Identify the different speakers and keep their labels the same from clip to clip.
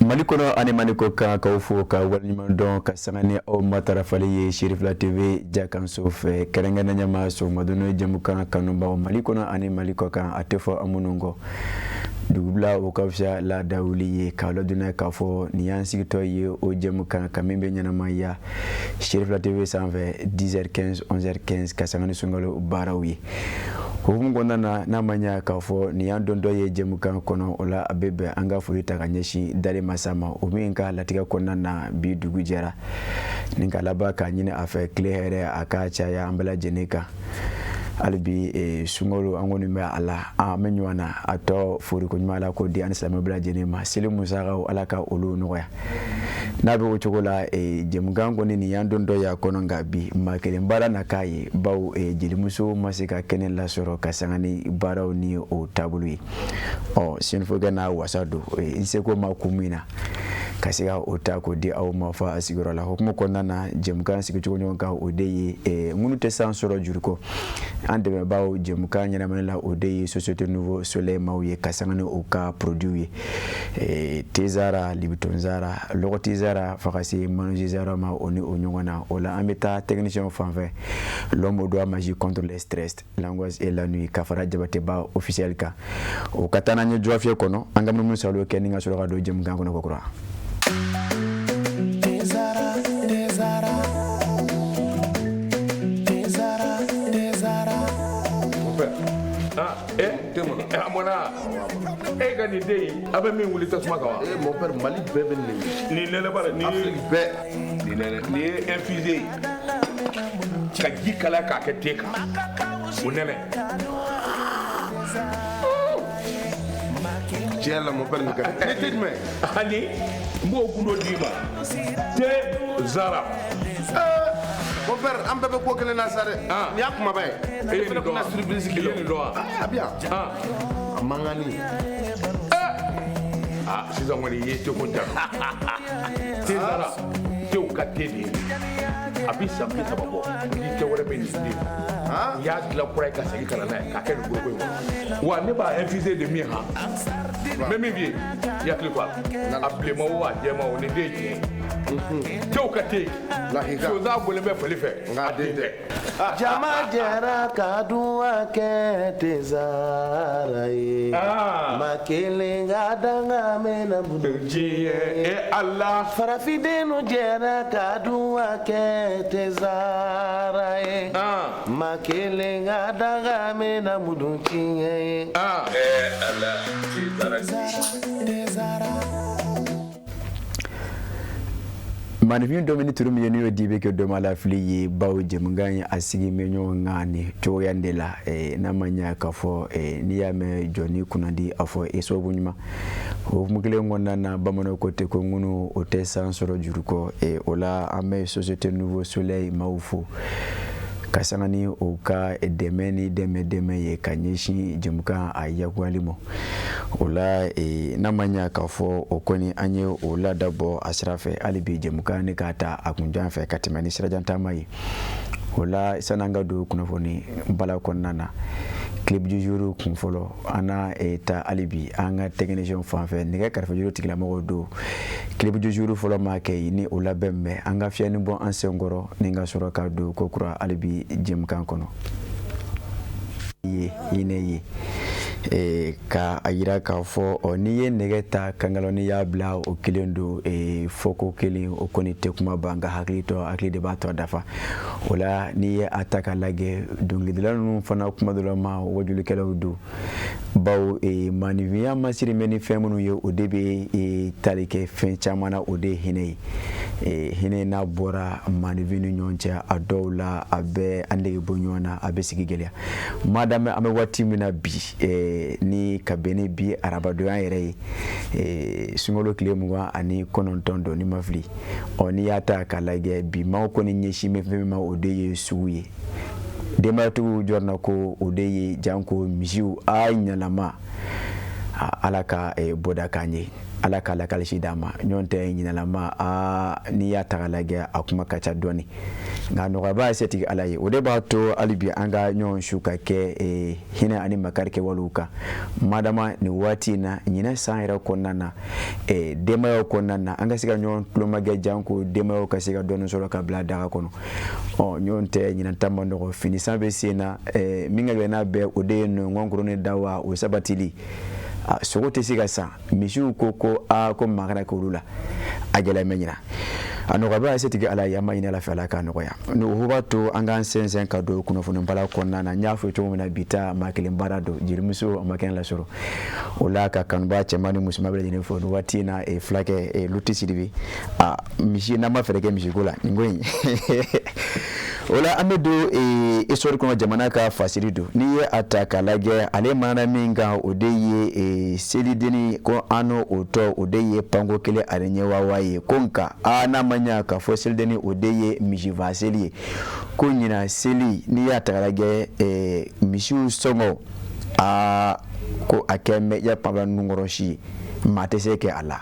Speaker 1: Mali kɔnɔ ani Mali kɔ kan, k'aw fo ka waleɲuman dɔn ka sanga ni aw matarafali ye Serifila TV jakanso fɛ, kɛrɛnkɛrɛnnenya ma sɔgɔmadon jɛmukan kanubaw Mali kɔnɔ ani Mali kɔ kan, a tɛ fɔ an minnu kɔ. Dugubila o ka fisa laadawuli ye, k'a ladɔnniya k'a fɔ nin y'an sigitɔ ye o jɛmukan ka min bɛ ɲɛnamaya Serifila TV sanfɛ 10h15 11h15 ka sanga ni sunkalo baaraw ye. Hukumu kɔnɔna na, n'a ma ɲɛ k'a fɔ nin y'an dontɔ ye jɛmukan kɔnɔ, o la a bɛ bɛn an ka foli ta ka ɲɛsin dalen masa ma, o min ka latigɛ kɔnɔna na bi dugu jɛra, ni ka laban k'a ɲini a fɛ tile hɛrɛ a ka caya an bɛɛ lajɛlen kan. Hali bi sunkalo an kɔni bɛ a la, an bɛ ɲɔgɔn na, a tɔ foriko ɲuman Ala k'o di an silamɛ bɛɛ lajɛlen ma, seli musakaw Ala ka olu nɔgɔya. N'a bɛ o cogo la, jɛmukan kɔni nin y'an dontɔ y'a kɔnɔ, nka bi maa kelen baara na k'a ye, bawo jelimuso ma se ka kɛnɛ lasɔrɔ ka sanga ni baaraw ni o taabolo ye. Ɔ senfokɛ n'a wasa don, n seko ma kun min na ka se ka o ta k'o di aw ma fɔ a sigiyɔrɔ la. Hukumu kɔnɔna na, jɛmukan sigicogo ɲɔgɔn kan, o de ye minnu tɛ san sɔrɔ juru kɔ, an dɛmɛbaaw jɛmukan ɲɛnamani la, o de ye Société Nouveau Soleil maaw ye, ka sanga ni u ka produit ye, tezara, Lipton zara, lɔgɔti zara, fo ka se manager zara ma, o ni o ɲɔgɔn na. O la an bɛ taa technicien fan fɛ, l'homme doit magie contre les stress, l'angoisse et la nuit, ka fara Jabateba officiel kan, o ka taa n'an ye jɔfiyɛ kɔnɔ, an ka munumunu salo kɛ ni ka sɔrɔ ka don jɛmukan kɔnɔ kokura.
Speaker 2: Tezara, Tezara, Tezara, Tezara.
Speaker 3: Ah, eh, a mɔna e ka nin den in, a bɛ min wuli tasuma kan wa?
Speaker 4: Eh, mon père, Mali bɛɛ bɛ nin de.
Speaker 3: Nin nɛnɛ ba nin ye.
Speaker 4: Afrique bɛɛ.
Speaker 3: Nin nɛnɛ, nin ye infusé ye ka ji kalaya k'a kɛ te kan, o nɛnɛ.
Speaker 4: Tiɲɛ yɛrɛ la, mon père, nin ka di. Ni te jumɛn?
Speaker 3: Ani n b'o gundo d'i ma, te zara.
Speaker 4: Mon père, an bɛɛ bɛ ko kelen na sa dɛ.
Speaker 3: Ah.
Speaker 4: Nin y'a kumaba ye.
Speaker 3: E ye
Speaker 4: Ne
Speaker 3: nin
Speaker 4: fana
Speaker 3: dɔn
Speaker 4: bɛna
Speaker 3: wa?
Speaker 4: surprise k'i
Speaker 3: I
Speaker 4: la.
Speaker 3: ye nin dɔn wa?
Speaker 4: Ah, a bɛ yan.
Speaker 3: Ah.
Speaker 4: A mankanni.
Speaker 3: Ah, sisan kɔni i ye teko jaabi. Te zara, tew ka te de ye, a bɛ san 30 bɔ ni te wɛrɛ bɛ nin den.
Speaker 4: Ah.
Speaker 3: I y'a dilan kura ye ka segin ka na n'a ye k'a kɛ nin foroko in kɔnɔ wa, ne b'a infusé de min han, n bɛ min f'i ye, i hakili to a la, a bilenman o, a jɛman o, nin den ye tiɲɛ ye, tew ka te.
Speaker 4: Lahika.
Speaker 3: Sonsan bɔlen bɛ fali fɛ.
Speaker 4: Nka a den tɛ.
Speaker 2: Jama jɛra ka duwa kɛ Tezara ye.
Speaker 3: Ah.
Speaker 2: Ma kelen ka danga mɛnna bolo.
Speaker 3: Diɲɛ e Ala.
Speaker 2: Farafindenw jɛra ka duwa kɛ Tezara ye.
Speaker 3: Ah.
Speaker 2: Ma kelen ka danga mɛnna bolo tiɲɛ ye.
Speaker 3: Ah.
Speaker 5: Eh, Ala, te zara.
Speaker 2: Tezara.
Speaker 1: Maninfin dɔ ni turu min ye, n'o ye dibe kɛ dɔ ma lafili ye, bawo jɛmukan ye a sigi bɛ ɲɔgɔn kan ni cogoya de la. N'a ma ɲɛ k'a fɔ n'i y'a mɛn jɔn ni kunnandi, a fɔ e sababu ɲuman. O hukumu kelen kɔnɔna na, bamananw ko ten ko ŋunu o tɛ san sɔrɔ juru kɔ. O la an bɛ Société Nouveau Soleil maaw fo ka sanga ni o ka dɛmɛ ni dɛmɛ dɛmɛ ye ka ɲɛsin jɛmukan a yakuyali ma. O la, n'a ma ɲɛ k'a fɔ o kɔni an ye o laada bɔ a sira fɛ, hali bi jɛmukan ne k'a ta a kunjan fɛ ka tɛmɛ ni sirajan taama ye. O la sani an ka don kunnafoni bala kɔnɔna na, clip du jour kun fɔlɔ, an na ta hali bi an ka technicien fan fɛ, nɛgɛ karafejuru tigilamɔgɔw don. Clip du jour fɔlɔ ma kɛ ni o labɛn bɛ an ka fiyɛni bɔ an senkɔrɔ ni ka sɔrɔ ka don ko kura hali bi jɛmukan kɔnɔ ye hinɛ ye, ka a yira k'a fɔ ɔ n'i ye nɛgɛ ta kankalaw n'i y'a bila o kelen don, fɔko kelen o kɔni tɛ kuma ban, nka hakili tɔ hakili de b'a tɔ dafa. O la n'i ye a ta k'a lajɛ, dɔnkilidala ninnu fana kuma dɔ la ma wajulikɛlaw don, bawo maanifinya masiri bɛ ni fɛn minnu ye, o de bɛ tali kɛ fɛn caman na, o de ye hinɛ ye. Hinɛ n'a bɔra maanifin ni ɲɔgɔn cɛ, a dɔw la a bɛ an nege bɔ ɲɔgɔn na, a bɛ sigi gɛlɛya. Madame an bɛ waati min na bi, ni ka bɛn ni bi arabadonya yɛrɛ ye, sunkalo tile 29 don ni ma fili. Ɔ n'i y'a ta k'a lajɛ bi, maaw kɔni ɲɛsin bɛ fɛn min ma, o de ye sugu ye. Denbayatigiw jɔrɔna ko o de ye janko misiw a ɲanama. Ala ka bɔda k'an ye. Ala k'a lakalisi d'a ma. Ɲɔgɔn tɛ ɲinalama, aa, n'i y'a ta k'a lajɛ, a kuma ka ca dɔɔni, nka nɔgɔyaba ye setigi Ala ye. O de b'a to hali bi an ka ɲɔgɔn su ka kɛ hinɛ ani makari kɛwalew kan. Madama nin waati in na, ɲinɛ san yɛrɛ kɔnɔna na, denbayaw kɔnɔna na, an ka se ka ɲɔgɔn tulomagɛ, janko denbayaw ka se ka dɔɔni sɔrɔ ka bila daga kɔnɔ. Ɔ ɲɔgɔn tɛ ɲinan ta ma nɔgɔ, finisan bɛ sen na. Min ka gɛlɛn n'a bɛɛ, o de ye nɔngɔn ni dawa o sabatili. Sogo tɛ se ka san, misiw ko aa, ko maa kana kɛ olu la, a gɛlɛya bɛ ɲina. A nɔgɔya ye setigi Ala ye, an b'a ɲini Ala fɛ, Ala k'a nɔgɔya. N'o b'a to an k'an sɛnsɛn ka don kunnafoni bala kɔnɔna na. N y'a fɔ cogo min na, bi ta maa kelen baara don, jelimuso a ma kɛnɛ lasɔrɔ o la, ka kanuba cɛman ni musoman bɛɛ lajɛlen fo nin waati in na. Fulakɛ Luti Sidibe, a misi n'an ma fɛɛrɛ kɛ misiko la nin ko in o la, an bɛ don histoire kɔnɔ. Jamana ka fasiri don, n'i ye a ta k'a lajɛ, ale mana min kan, o de ye selidenni ko an n'o o tɔ, o de ye panko kelen ani ɲɛwawa ye. Ko nka aa, n'a ma ɲa k'a fɔ selidenni, o de ye misifa seli ye. Ko ɲina seli, n'i y'a ta k'a lajɛ, misiw sɔngɔ, aa, ko a kɛ mɛ ya pabla nunkɔrɔ si ye, maa tɛ se kɛ a la.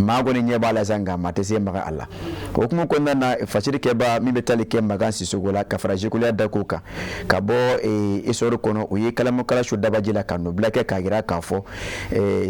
Speaker 1: Maa kɔni ɲɛ b'a la sa, nka maa tɛ se maga a la. O hukumu kɔnɔna na, fasirikɛba min bɛ tali kɛ Makan Sisoko la, ka fara Zekoleya Dako kan, ka bɔ histoire kɔnɔ, o ye kalamukala su dabaji la ka nɔbila kɛ k'a jira k'a fɔ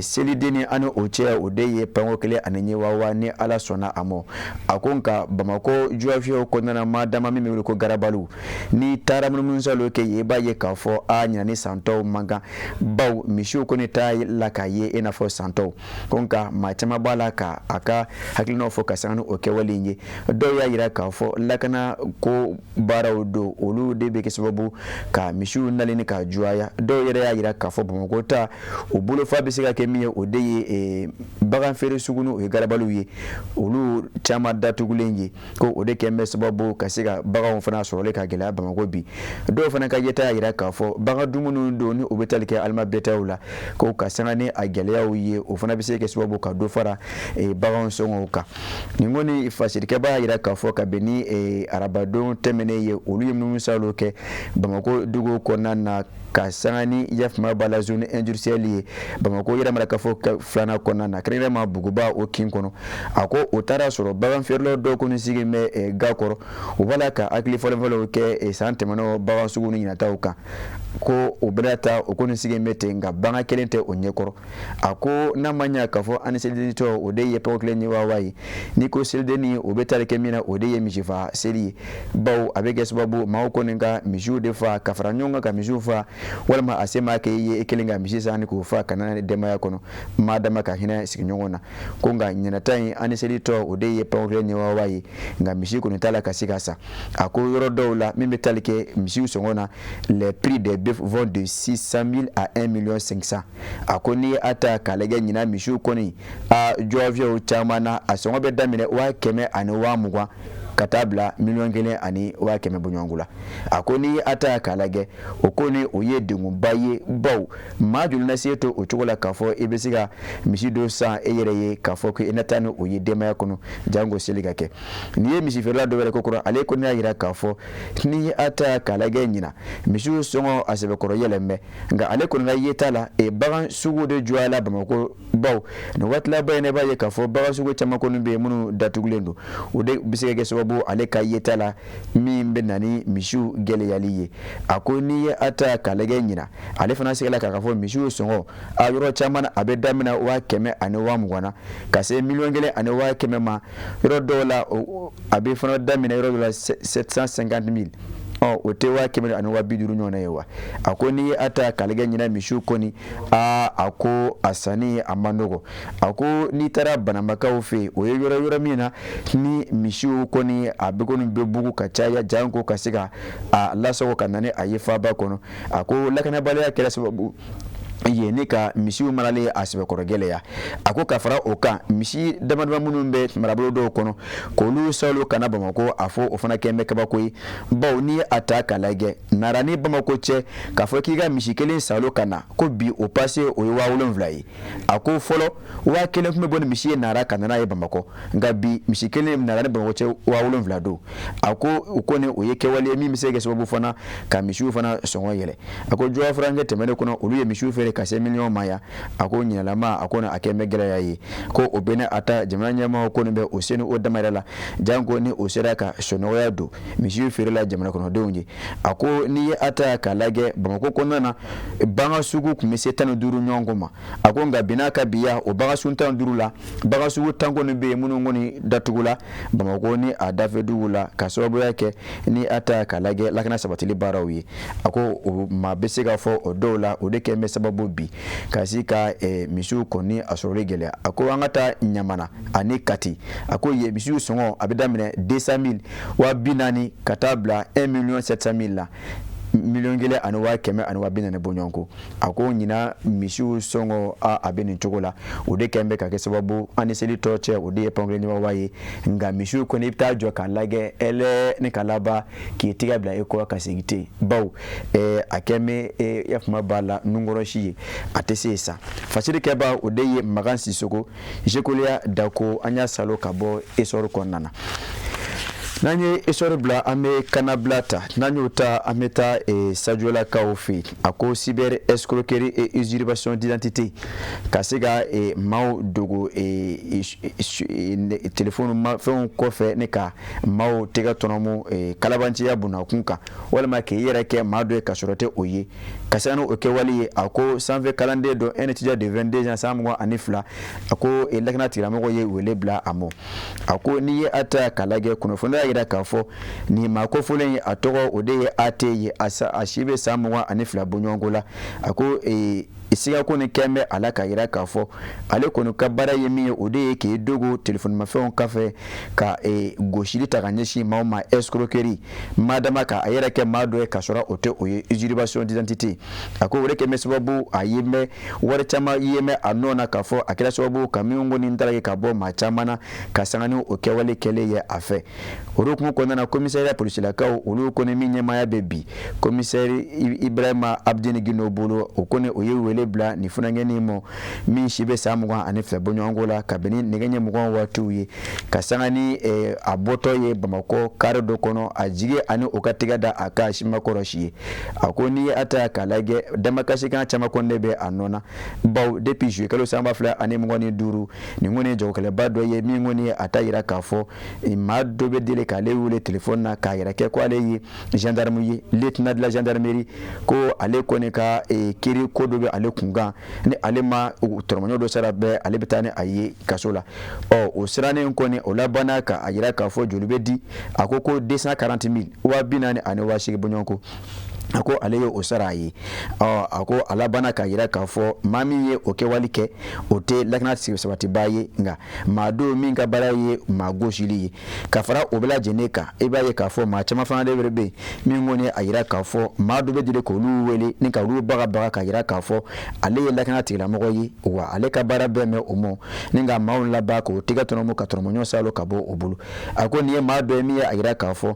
Speaker 1: selidenni ani o cɛ, o de ye panko kelen ani ɲɛwawa, ni Ala sɔnna a ma. A ko nka Bamakɔ juwafiyew kɔnɔna na, maa dama min bɛ wele ko garabaliw, n'i taara munumunusalo kɛ yen, i b'a ye k'a fɔ a ɲina ni san tɔw man kan, baw misiw kɔni t'a la k'a ye i n'a fɔ san tɔw. Ko nka maa caman b'a la ka a ka hakilinaw fɔ ka sanga ni o kɛwale in ye. Dɔw y'a jira k'a fɔ lakana ko baaraw don, olu de bɛ kɛ sababu ka misiw nalen ni ka juguya. Dɔw yɛrɛ y'a jira k'a fɔ Bamakɔ ta, o bolofa bɛ se ka kɛ min ye, o de ye bagan feere sugu, o ye garabaliw ye, olu caman datugulen ye, ko o de kɛ bɛ sababu ka se ka baganw fana sɔrɔli ka gɛlɛya Bamakɔ bi. Dɔw fana ka yeta y'a jira k'a fɔ bagan dumuni don, ni o bɛ tali kɛ aliment bétail la, ko ka sanga ni a gɛlɛyaw ye, o fana bɛ se kɛ sababu ka dɔ fara baganw sɔngɔw kan. Nin kɔni fasirikɛba y'a jira k'a fɔ kabini arabadon tɛmɛnen ye, olu ye munumunusalo kɛ Bamakɔ dugu kɔnɔna na, ka sanga ni yafama ba la zone industrielle ye Bamakɔ yɛrɛ marakafo filanan kɔnɔna na, kɛrɛnkɛrɛnma Buguba o kin kɔnɔ. A ko o taara sɔrɔ bagan feerelaw dɔw kɔni sigi bɛ ga kɔrɔ, u b'a la ka hakili fɔlɔfɔlɔw kɛ san tɛmɛnenw bagan sugu ni ɲinataw kan. Ko o bɛna ta, o kɔni sigi bɛ ten, nka bagan kelen tɛ o ɲɛkɔrɔ. A ko n'a ma ɲa k'a fɔ ani selidenni tɔ, o de ye panko kelen ɲɛwawa ye. N'i ko selidenni, o bɛ tali kɛ min na, o de ye misifa seli ye, bawo a bɛ kɛ sababu maaw kɔni ka misiw de fa ka fara ɲɔgɔn kan ka misiw fa, walima a se maa kɛ i ye i kelen ka misi san ni k'o fa ka na denbaya kɔnɔ, maa dama ka hinɛ sigiɲɔgɔn na. Ko nka ɲinata in ani seli tɔ, o de ye panko kelen ɲɛwawa ye, nka misi kɔni t'a la ka se ka san. A ko yɔrɔ dɔw la min bɛ tali kɛ misiw sɔngɔ na, les prix des bœufs vont de 600 000 à 1 million 500. A ko n'i a ta k'a lajɛ, ɲinan misiw kɔni a jɔfiyɛw caman na, a sɔngɔ bɛ daminɛ 120 000 ka taa bila 1,1 million bɔɲɔgɔnko la. A ko n'i a ta k'a lajɛ, o ko ni o ye degunba ye, baw maa joli na se to o cogo la k'a fɔ i bɛ se ka misi dɔ san e yɛrɛ ye, k'a fɔ ko i na taa ni o ye denbaya kɔnɔ, janko seli ka kɛ. N'i ye misi feerela dɔ wɛrɛ ko kɔrɔ, ale kɔni y'a jira k'a fɔ n'i a ta k'a lajɛ, ɲina misiw sɔngɔ a sɛbɛkɔrɔ yɛlɛn bɛ, nka ale kɔni ka yeta la, bagan sugu de jɔyala Bamakɔ, baw nin waati laban in, b'a ye k'a fɔ bagan sugu caman kɔni bɛ yen minnu datugulen don. O de bɛ se ka kɛ sababu, ale ka yeta la, min bɛ na ni misiw gɛlɛyali ye. A ko n'i ye a ta k'a lajɛ ɲina, ale fana sigila k'a fɔ misiw sɔngɔ a yɔrɔ caman na, a bɛ daminɛ 120 000 na ka se 1,1 million ma. Yɔrɔ dɔw la, a bɛ fana daminɛ yɔrɔ dɔw la 750 000. Ɔ o tɛ 150 000 ɲɔgɔnna ye wa? A ko n'i ye a ta k'a lajɛ ɲina misiw kɔni, aa, a ko a sanni a man nɔgɔ. A ko n'i taara Banambakaw fɛ yen, o ye yɔrɔ min na ni misiw kɔni a bɛ kɔni bɛ bugu ka caya, janko ka se ka a lasago ka na ni a ye faaba kɔnɔ. A ko lakanabaliya kɛra sababu ye ni ka misiw maralen a sɛbɛkɔrɔ gɛlɛya. A ko ka fara o kan, misi damadama minnu bɛ marabolo dɔw kɔnɔ, k'olu salo ka na Bamakɔ, a fɔ o fana kɛn bɛ kabako ye, bawo n'i ye a ta k'a lajɛ, Nara ni Bamakɔ cɛ, k'a fɔ k'i ka misi kelen salo ka na, ko bi o pase o ye 7000 ye. A ko fɔlɔ 1000 tun bɛ bɔ ni misi ye Nara ka na n'a ye Bamakɔ, nka bi misi kelen Nara ni Bamakɔ cɛ, 7000 don. A ko o kɔni o ye kɛwale ye min bɛ se ka kɛ sababu fana ka misiw fana sɔngɔ yɛlɛ. A ko jɔwafurancɛ tɛmɛnen kɔnɔ, olu ye misiw feere. ka se miliyɔn ma yan. A ko ɲinalama a ko a kɛ bɛ gɛlɛya ye ko o bɛ a ta jamana ɲɛmaaw kɔni bɛ o sen o dama yɛrɛ la, janko ni o sera ka sɔnɔgɔya don misiw feere la jamana kɔnɔdenw ye. A ko n'i ye a ta k'a lajɛ Bamakɔ kɔnɔna na, bagan sugu tun bɛ se 15 ɲɔgɔn ma. A ko nka bi n'a ka biya o bagan sugu 15 la, bagan sugu 10 kɔni bɛ yen minnu kɔni datugula Bamakɔ ni a dafɛ dugu la, ka sababuya kɛ ni a ta k'a lajɛ lakana sabatili baaraw ye. A ko o maa bɛ se ka fɔ o dɔw la, o de kɛ bɛ sababu bi ka se ka misiw kɔni a sɔrɔli gɛlɛya. A ko an ka taa Ɲamana ani Kati, a ko yen misiw sɔngɔ a bɛ daminɛ 200 000, 40 000, ka taa bila 1 million 700 mille la, 1 140 000 bɔ ɲɔgɔn ko. A ko ɲinan misiw sɔngɔ a bɛ nin cogo la, o de kɛn bɛ ka kɛ sababu an ni seli tɔ cɛ, o de ye pankelen ɲɛmɔgɔba ye. Nka misiw kɔni, i bɛ taa jɔ k'a lajɛ ɛlɛ ni ka laban k'i tigɛ bila i kɔ ka segin ten, bawo a kɛn bɛ yafama b'a la nunkɔrɔsi ye, a tɛ se yen sa. Fasiri kɛba, o de ye Makan Sisoko Zekoleya Dako. An y'a salo ka bɔ Essor kɔnɔna na. N'an ye Essor bila, an bɛ kannabila ta. N'an y'o ta, an bɛ taa Sajolakaw fɛ yen. A ko cyber escroquerie et usurpation d'identité, ka se ka maaw dogo telefɔni fɛnw kɔfɛ ne ka maaw tɛgɛ tɔnɔmu kalabanciya bunakun kan, walima k'i yɛrɛ kɛ maa dɔ ye ka sɔrɔ tɛ o ye, ka se n'o kɛwale ye. A ko sanfɛ kalanden dɔ, un étudiant de 22 ans, san 22, a ko lakana tigilamɔgɔw ye wele bila a ma. A ko n'i ye a ta k'a lajɛ, kunnafoniya y'a jira k'a fɔ nin maa kofɔlen ye, a tɔgɔ o de ye AT ye, a si bɛ san 22 bɔɲɔgɔnko la. A ko sigako ni kɛn bɛ a la k'a jira k'a fɔ ale kɔni ka baara ye min ye, o de ye k'i dogo telefonimafɛnw kɔfɛ ka gosili ta ka ɲɛsin maaw ma, escroquerie madama, ka a yɛrɛ kɛ maa dɔ ye ka sɔrɔ o tɛ o ye, usurpation d'identité. A ko o de kɛ bɛ sababu a ye mɛn wari caman ye mɛn a nɔ na, k'a fɔ a kɛra sababu ka min kɔni ta ka bɔ maa caman na ka sanga ni o kɛwale kɛlen ye a fɛ. O hukumu kɔnɔna na, commissariat polisilakaw olu kɔni min ɲɛmaaya bɛ bi commissaire Ibrahima Abdini Gindo bolo, o kɔni o ye wele bila nin funankɛnin ma min si bɛ san 22 bɔɲɔgɔnko la, kabini nɛgɛ ɲɛ 20 waatiw ye, ka sanga ni a bɔtɔ ye Bamakɔ kare dɔ kɔnɔ, a jigi ani o ka tɛgɛ da a ka simakɔrɔ si ye. A ko n'i ye a ta k'a lajɛ, damakasikan caman kɔni de bɛ a nɔ na, bawo depuis juillet kalo san 2025, nin kɔni ye jagokɛlaba dɔ ye min kɔni ye a ta yira k'a fɔ maa dɔ bɛ deli k'ale wele telefɔni na k'a yɛrɛ kɛ ko ale ye gendarme ye, lieutenant de la gendarmerie, ko ale kɔni ka kiiri ko dɔ bɛ ale kunkan, ni ale ma tɔrɔmɔɲɔ dɔ sara bɛɛ, ale bɛ taa ni a ye kaso la. Ɔ o sirannen kɔni, o labanna ka a yira k'a fɔ joli bɛ di. A ko ko 240 000, 40 8 000 bɔɲɔgɔnko. A ko ale ye o sara a ye. Ɔ a ko a labanna k'a yira k'a fɔ maa min ye o kɛwale kɛ, o tɛ lakana sabatiba ye, nka maa don min ka baara ye maa gosili ye. Ka fara o bɛɛ lajɛlen kan, i b'a ye k'a fɔ maa caman fana de bɛ yen min kɔni a yira k'a fɔ maa dɔ bɛ deli k'olu wele ni ka olu bagabaga k'a yira k'a fɔ ale ye lakana tigilamɔgɔ ye, wa ale ka baara bɛɛ mɛn o ma, ni ka maaw laban k'o tɛgɛ tɔnɔmɔ ka tɔrɔmɔɲɔ salo ka bɔ o bolo. A ko nin ye maa dɔ ye min ye a yira k'a fɔ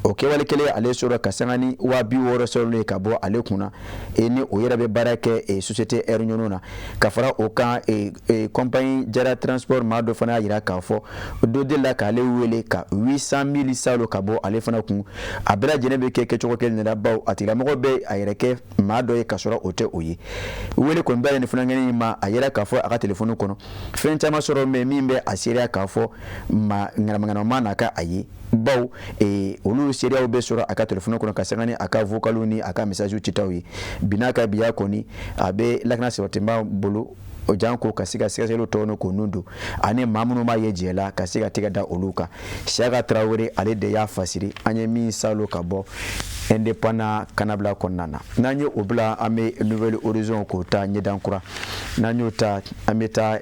Speaker 1: o kɛwale kelen ale sɔrɔ ka sanga ni 60 000 sɔrɔlen ye ka bɔ ale kunna, ni o yɛrɛ bɛ baara kɛ société Air Ɲɔnɔ na. Ka fara o kan, compagnie Jara Transport maa dɔ fana y'a yira k'a fɔ dɔ delila k'ale wele ka 800 000 salo ka bɔ ale fana kun. A bɛɛ lajɛlen bɛ kɛ kɛcogo kelen de la, bawo a tigilamɔgɔ bɛ a yɛrɛ kɛ maa dɔ ye ka sɔrɔ o tɛ o ye. Wele kɔni bɛ nin funankɛnin in ma, a yira k'a fɔ a ka telefɔni kɔnɔ fɛn caman sɔrɔ mɛ min bɛ a seereya k'a fɔ maa ŋanamuŋanama n'a ka a ye, bawo olu seereyaw bɛ sɔrɔ a ka telefɔni kɔnɔ ka sanga ni a ka vocaliw ni a ka message citaw ye. Bi n'a ka biya kɔni, a bɛ lakana sabatiba bolo o janko ka se ka sɛgɛsɛgɛliw tɔ n'o k'o nun don ani maa minnu b'a ye jɛ la ka se ka tɛgɛ da olu kan. Siyaka Tarawele, ale de y'a fasiri an ye min salo ka bɔ Indépendant kannabila kɔnɔna na. N'an ye o bila, an bɛ Nouvel Horizon k'o ta ɲɛdan kura. N'an y'o ta, an bɛ taa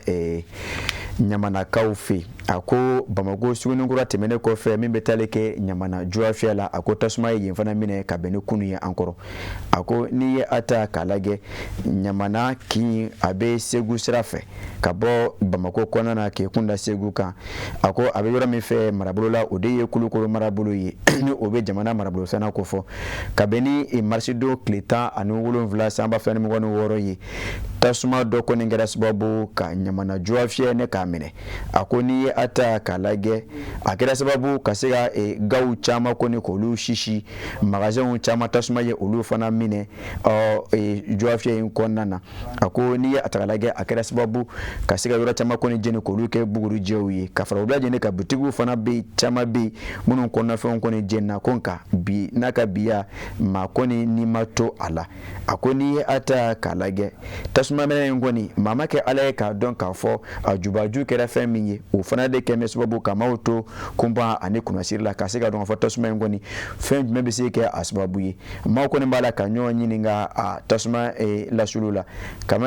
Speaker 1: Ɲamanakaw fɛ yen. A ko Bamakɔ Suguninkura tɛmɛnen kɔfɛ, min bɛ taali kɛ Ɲamana Juwafiyɛ la, a ko tasuma ye yen fana minɛ ka bɛn ni kunu ye an kɔrɔ. A ko n'i ye a ta k'a lajɛ, Ɲamana kin a bɛ Segu sira fɛ ka bɔ Bamakɔ kɔnɔna na k'i kun da Segu kan. A ko a bɛ yɔrɔ min fɛ marabolo la, o de ye Kulukoro marabolo ye, ni o bɛ jamana marabolo filanan kofɔ. Ka bɛn ni marisidon tile 17 san 2026 ye, tasuma dɔ kɔni kɛra sababu ka Ɲamana Juwafiyɛ ne k'a minɛ. A ko n'i ye a a ta k'a lajɛ, a kɛra sababu ka se ka gaw caman kɔni k'olu sisi, magasinw caman tasuma ye olu fana minɛ ɔ jɔfiyɛ in kɔnɔna na. A ko n'i ye a ta k'a lajɛ, a kɛra sababu ka se ka yɔrɔ caman kɔni jeni k'olu kɛ bugurijɛw ye, ka fara o bɛɛ lajɛlen kan, butigiw fana bɛ yen, caman bɛ yen minnu kɔnɔnafɛnw kɔni jenina. Ko nka bi n'a ka biya maa kɔni n'i ma to a la. A ko n'i ye a ta k'a lajɛ, tasuma minɛ in kɔni, maa ma kɛ Ala ye k'a dɔn k'a fɔ a jubaju kɛra fɛn min ye, o fana de kɛ bɛ sababu ka maaw to kunpan ani kunnasiri la, ka se ka dɔn k'a fɔ tasuma in kɔni, fɛn jumɛn bɛ se kɛ a sababu ye. Maaw kɔni b'a la ka ɲɔgɔn ɲininka a tasuma lasulu la, k'a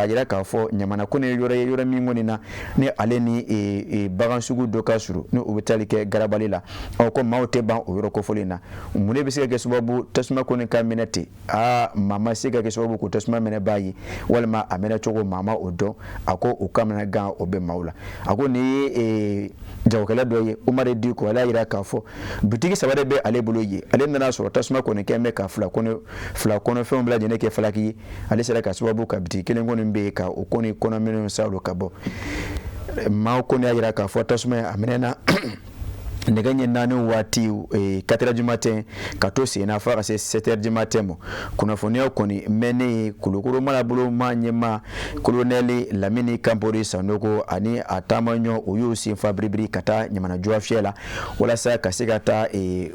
Speaker 1: jira k'a fɔ Ɲamana kɔni ye yɔrɔ ye, yɔrɔ min kɔni na ni ale ni bagan sugu dɔ ka surun, ni o bɛ tali kɛ garabali la. Ɔ ko maaw tɛ ban o yɔrɔ kofɔlen na. Mun de bɛ se ka kɛ sababu tasuma kɔni ka minɛ ten? Aa, maa ma se ka kɛ sababu ko tasuma minɛ b'a ye, walima a minɛ cogo, maa ma o dɔn. A ko o kamana gan o bɛ maaw la. A ko nin ye jagokɛla dɔ ye, Umaru Diko, ale y'a jira k'a fɔ butigi 3 de bɛ ale bolo yen. Ale nana sɔrɔ tasuma kɔni kɛn bɛ ka fila kɔnɔfɛnw bɛɛ lajɛlen kɛ falaki ye. Ale sera ka sababu ka bitigi kelen kɔni bɛ yen ka o kɔni kɔnɔminɛnw salo ka bɔ. Maaw kɔni y'a jira k'a fɔ tasuma a minɛna nɛgɛ ɲɛ 4 waati, 4 heures du matin, ka to sen na fo ka se 7 heures du matin ma. Kunnafoniya kɔni mɛnnen ye Kulukoro marabolo maa ɲɛmaa colonel Lamini Kanpori Sanogo ani a taamaɲɔ, o y'u sen fa biribiri ka taa Ɲamana Jɔfiyɛ la, walasa ka se ka taa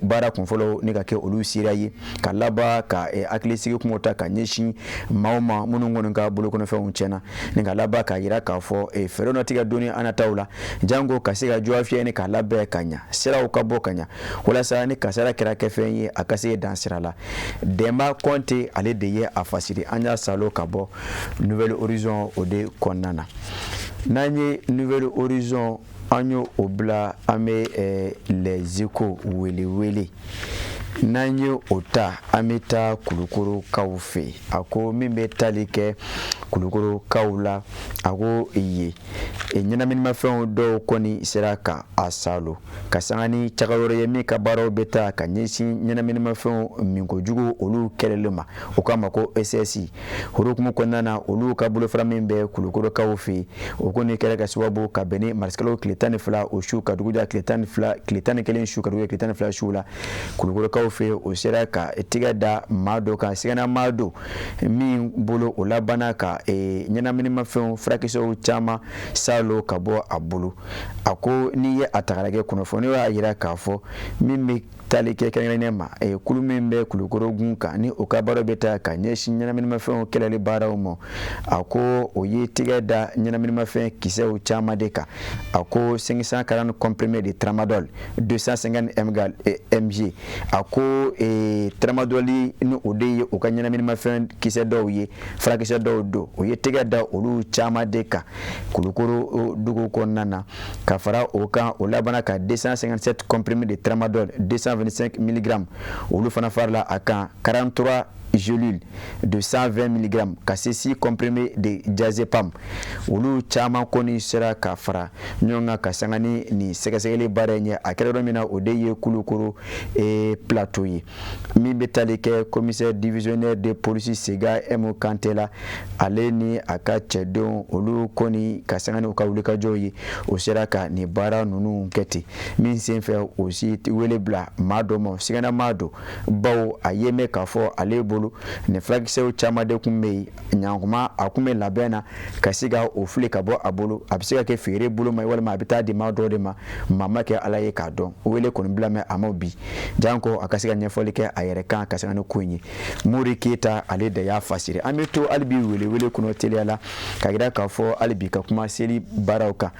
Speaker 1: baara kunfɔlɔ ni ka kɛ olu sira ye, ka laban ka hakilisigi kumaw ta ka ɲɛsin maaw ma minnu kɔni ka bolokɔnɔfɛnw tiɲɛna, ni ka laban k'a jira k'a fɔ fɛɛrɛ dɔ tigɛ don an nataw la, janko ka se ka Jɔfiyɛ ni k'a labɛn ka ɲa, siraw ka bɔ ka ɲa, walasa ni kasara kɛra kɛfɛn ye, a ka se dan sira la. Dɛnba Kɔnte, ale de ye a fasiri. An y'a salo ka bɔ Nouvel Horizon o de kɔnɔna na. N'an ye Nouvel Horizon, an y'o o bila, an bɛ Les Échos wele wele. N'an ye o ta, an bɛ taa Kulukorokaw fɛ. A ko min bɛ tali kɛ Kulukorokaw la, a ko yen ɲɛnaminimafɛnw dɔw kɔni sera ka a salo, ka sanga ni cakɛyɔrɔ ye min ka baaraw bɛ taa ka ɲɛsin ɲɛnaminimafɛnw minkojugu olu kɛlɛli ma, o k'a ma ko ECS. Hukumu kɔnɔna na, olu ka bolofara min bɛ Kulukorokaw fɛ, o kɔni kɛra ka sababu ka bɛn ni marisikalo tile 12 o su ka dugu jɛ tile 12, tile 11 su ka dugu jɛ tile 12 su la, Kulukorokaw fɛ, o sera ka tigɛ da maa dɔ kan, sigana maa dɔ min bolo, o labanna ka ɲɛnaminimafɛnw furakisɛw caman salo ka bɔ a bolo. A ko n'i ye a ta k'a lajɛ, kunnafoni y'a jira k'a fɔ min bɛ tali kɛ kɛrɛnkɛrɛnnen ma, kulu min bɛ Kulukoro gun kan, ni o ka baaraw bɛ taa ka ɲɛsin ɲɛnaminimafɛnw kɛlɛli baaraw ma, a ko o ye tigɛ da ɲɛnaminimafɛn kisɛw caman de kan. A ko 540 comprimés de tramadol 250 mg, a ko tramadol ni o de ye u ka ɲɛnaminimafɛn kisɛ dɔw ye, furakisɛ dɔw don, o ye tigɛ da olu caman de kan Kulukoro dugu kɔnɔna na. Ka fara o kan, o labanna ka 257 comprimés de tramadol 225 mg, olu fana farala a kan, 43 gélules de 120 mg, ka se 6 comprimés de diazépam, olu caman kɔni sera ka fara ɲɔgɔn kan ka sanga ni nin sɛgɛsɛgɛli baara in ye. A kɛra yɔrɔ min na, o de ye Kulukoro Plateau ye. Min bɛ tali kɛ commissaire divisionnaire de police Sega M Kante la, ale ni a ka cɛdenw, olu kɔni ka sanga ni u ka wulikajɔw ye, o sera ka nin baara ninnu kɛ ten. Min senfɛ, o si wele bila maa dɔ ma, sigana maa dɔ, bawo a ye mɛn k'a fɔ ale bolo nin furakisɛw caman de tun bɛ yen ɲankuma, a tun bɛ labɛn na ka se ka o fili ka bɔ a bolo. A bɛ se ka kɛ feere bolo ma, walima a bɛ taa di maa dɔw de ma. Maa ma kɛ Ala ye k'a dɔn. Wele kɔni bila mɛn a ma bi, janko a ka se ka ɲɛfɔli kɛ a yɛrɛ kan ka sanga ni ko in ye. Mori Keyita, ale de y'a fasiri. An bɛ to hali bi wele wele kɔnɔ teliya la, ka jira k'a fɔ hali bi ka kuma seli baaraw kan.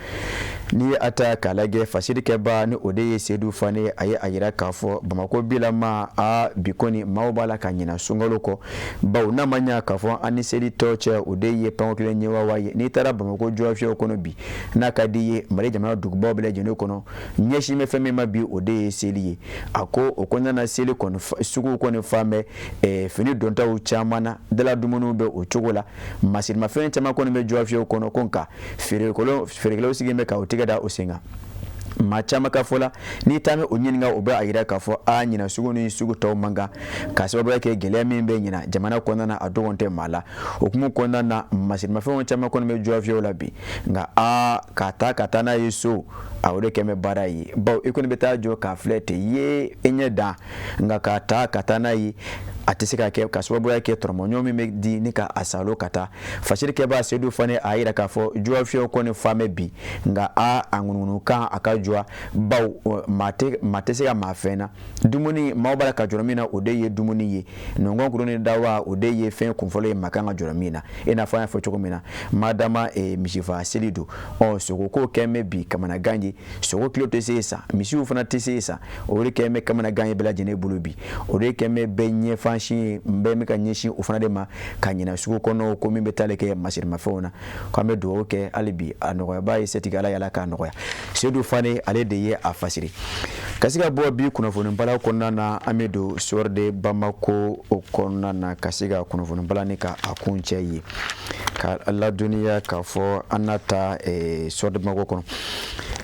Speaker 1: N'i ye a ta k'a lajɛ, fasirikɛba ni o de ye Sedu Fane, a ye a jira k'a fɔ Bamakɔ bilama a bi kɔni maaw b'a la ka ɲina sunkalo kɔ, bawo n'a ma ɲa k'a fɔ an ni seli tɔ cɛ, o de ye panko kelen ɲɛwawa ye. N'i taara Bamakɔ jɔfiyɛw kɔnɔ bi, n'a ka di ye Mali jamana dugubaw bɛɛ lajɛlen kɔnɔ, ɲɛsin bɛ fɛn min ma bi, o de ye seli ye. A ko o kɔnɔna na, seli kɔni sugu kɔni fan bɛ fini dontaw caman na, dala dumuniw bɛ o cogo la, masirimafɛn caman kɔni bɛ jɔfiyɛw kɔnɔ. Ko nka feerekɛlaw sigilen bɛ ka o tigɛ da o sen kan. Maa caman ka fɔ la, n'i taa o ɲininka, o bɛ a jira k'a fɔ a ɲinan sugu ni sugu tɔw man kan, ka sababu kɛ gɛlɛya min bɛ ɲinan jamana kɔnɔna na, a dogon tɛ maa la. O hukumu kɔnɔna na, masirimafɛnw caman kɔni bɛ juwafiyew la bi, nka aa ka taa ka taa n'a ye so, a o de kɛ bɛ baara ye, bawo i kɔni bɛ taa jɔ k'a filɛ ten ye i ɲɛ dan, nka ka taa ka taa n'a ye, a tɛ se ka kɛ, ka sababuya kɛ tɔrɔmɔɲɔ min bɛ di ni ka a salo ka taa. Fasirikɛba Sedu Fane a yira k'a fɔ juwafiyew kɔni fa bɛ bi, nka a ŋunuŋunukan a ka juwa, bawo maa tɛ se ka maa fɛn na. Dumuni, maaw b'a la ka jɔrɔ min na, o de ye dumuni ye. Nɔngɔn kuru ni dawa, o de ye fɛn kunfɔlɔ ye maa kan ka jɔrɔ min na. I n'a fɔ an y'a fɔ cogo min na, madama misifa seli don, ɔ sogoko kɛn bɛ bi kamanagan ye. Sogo kilo tɛ se san, misiw fana tɛ se san. O de kɛn bɛ kamanagan ye bɛɛ lajɛlen bolo bi. O de kɛn bɛ bɛɛ ɲɛfansin ye, bɛɛ bɛ ka ɲɛsin o fana de ma ka ɲinɛ sugu kɔnɔ ko min bɛ taali kɛ masirimafɛnw na. K'an bɛ dugawu kɛ hali bi, a nɔgɔyaba ye setigi Ala ye, Ala k'a nɔgɔya. Sedu Fane, ale de ye a fasiri. Ka se ka bɔ bi kunnafonibala kɔnɔna na, an bɛ don Soir de Bamako o kɔnɔna na, ka se ka kunnafonibala ni ka a kuncɛ ye, ka ladɔnniya k'a fɔ an na taa Soir de Bamako kɔnɔ.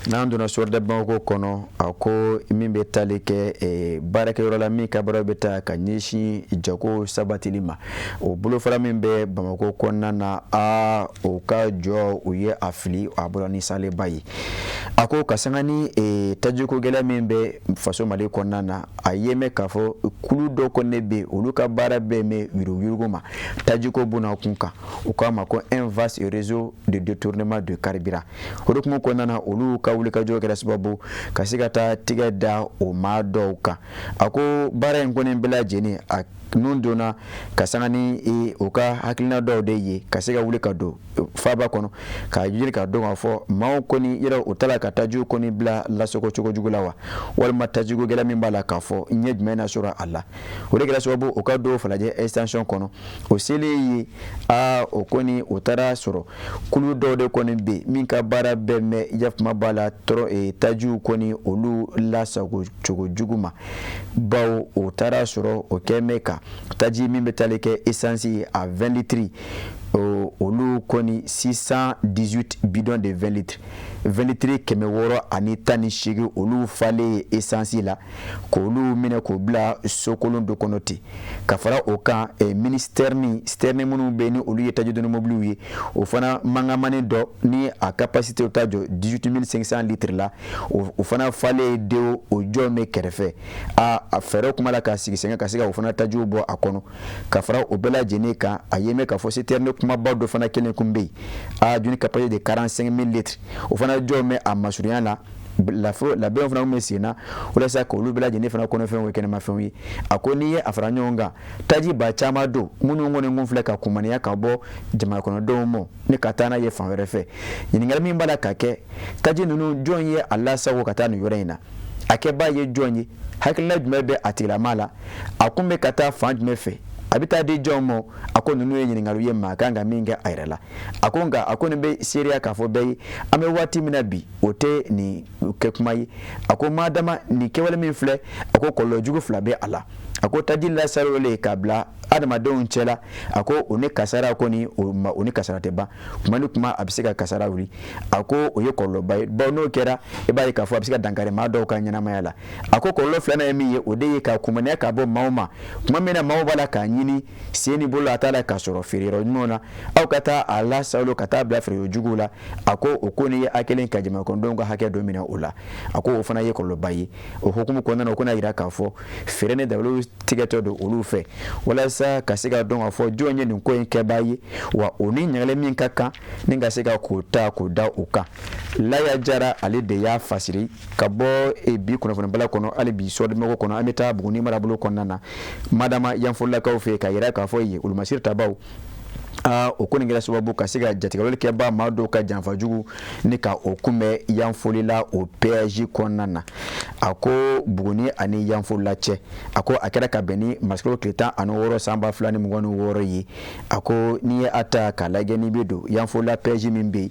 Speaker 1: N'an donna Soir de Bamako kɔnɔ, a ko min bɛ taali kɛ baarakɛyɔrɔ la min ka baara bɛ taa ka ɲɛsin jago sabatili ma, o bolofara min bɛ Bamakɔ kɔnɔna na, a o ka jɔ u ye a fili a bɔra ni saleba ye. A ko ka sanga ni tajiko gɛlɛya min bɛ faso Mali kɔnɔna na, a ye mɛn k'a fɔ kulu dɔ kɔni bɛ olu ka baara bɛɛ mɛn yuruguyurugu ma tajiko bɔnna kun kan. U k'a ma ko un vaste réseau de détournement de carburant. O de hukumu kɔnɔna na, olu ka wulikajɔ kɛra sababu ka se ka taa tigɛ da o maa dɔw kan. A ko baara in kɔni bɛɛ lajɛlen a nun donna ka sanga ni u ka hakilina dɔw de ye, ka se ka wuli ka don faaba kɔnɔ k'a ɲini ka dɔn k'a fɔ maaw kɔni yɛrɛ u taara ka tajiw kɔni bila lasago cogo jugu la wa, walima tajiko gɛlɛya min b'a la k'a fɔ ɲɛ jumɛn na sɔrɔ a la. O de kɛra sababu u ka don Falajɛ station kɔnɔ. O selen ye, aa o kɔni o taara sɔrɔ kulu dɔw de kɔni bɛ min ka baara bɛɛ mɛn yafama b'a la tɔrɔ tajiw kɔni olu lasago cogo jugu ma, bawo o taara sɔrɔ o kɛ mɛn ka taji min bɛ taali kɛ essence a 20 litres, olu kɔni 618 bidons de 20 litres, 20 litres 618, olu falen ye essence la, k'olu minɛ k'o bila sokolon dɔ kɔnɔ ten. Ka fara o kan, mini citerne, citerne minnu bɛ ni olu ye tajidoni mobiliw ye, o fana mangamani dɔ ni a capacité ta jɔ 18 500 litres la, o fana falen de, o jɔ bɛ kɛrɛfɛ. A fɛɛrɛ kuma la ka sigi sen ka se ka o fana tajiw bɔ a kɔnɔ. Ka fara o bɛɛ lajɛlen kan, a ye mɛn k'a fɔ citerne kumaba dɔ fana kelen kun bɛ yen, a d'une capacité de 45 000 litres, o fana jɔ bɛ a masurunya la. Labɛnw fana bɛ sen na walasa k'olu bɛɛ lajɛlen fana kɔnɔfɛnw kɛ kɛnɛmafɛnw ye. A ko n'i ye a fara ɲɔgɔn kan, taji ba caman don minnu kɔni kun filɛ ka kumaniya ka bɔ jamana kɔnɔdenw ma ni ka taa n'a ye fan wɛrɛ fɛ. Ɲininkali min b'a la ka kɛ, taji ninnu jɔn ye a lasago ka taa nin yɔrɔ in na? A kɛbaa ye jɔn ye? Hakilina jumɛn bɛ a tigilama la? A kun bɛ ka taa fan jumɛn fɛ? A bɛ taa di jɔn ma? A ko ninnu ye ɲininkaliw ye maa kan ka min kɛ a yɛrɛ la. A ko nka a ko nin bɛ seereya k'a fɔ bɛɛ ye, an bɛ waati min na bi, o tɛ nin kɛ kuma ye. A ko madama nin kɛwale min filɛ, a ko kɔlɔlɔ jugu fila bɛ a la. A ko taji lasagolen k'a bila adamadenw cɛ la, a ko o ni kasara kɔni o ni kasara tɛ ban. Kuma ni kuma a bɛ se ka kasara wuli. A ko o ye kɔlɔlɔba ye, bawo n'o kɛra, i b'a ye k'a fɔ a bɛ se ka dankari maa dɔw ka ɲɛnamaya la. A ko kɔlɔlɔ filanan ye min ye, o de ye ka kumaniya ka bɔ maaw ma tuma min na maaw b'a la k'a ɲini sen ni bolo a t'a la k'a sɔrɔ feereyɔrɔ ɲumanw na, aw ka taa a lasago ka taa bila feereyɔrɔ juguw la. A ko o ko nin ye a kɛlen ka jamanakɔnɔdenw ka hakɛ dɔ minɛ o la. A ko o fana ye kɔlɔlɔba ye. O hukumu kɔnɔna na, o kɔni y'a jira k'a fɔ fɛɛrɛ ni dabaliw tigɛtɔ don olu fɛ walasa ka se ka dɔn k'a fɔ jɔn ye nin ko in kɛbaa ye, wa o ni ɲagalen min ka kan ni ka se ka k'o ta k'o da o kan. Laya Jara, ale de y'a fasiri ka bɔ bi kunnafonibala kɔnɔ. Hali bi Soir de Bamako kɔnɔ, an bɛ taa Buguni marabolo kɔnɔna na, madama Yanfolilakaw fɛ, ka yira k'a fɔ yen olumasiri tabaw, aa o ko nin kɛra sababu ka se ka jatigɛwale kɛbaa maa dɔw ka janfa jugu ni ka o kunbɛn Yanfolila o péage kɔnɔna na. A ko Buguni ani Yanfolila cɛ, a ko a kɛra ka bɛn ni marisikalo tile 16 san 2026 ye. A ko n'i ye a ta k'a lajɛ, n'i bɛ don Yanfolila péage min bɛ yen,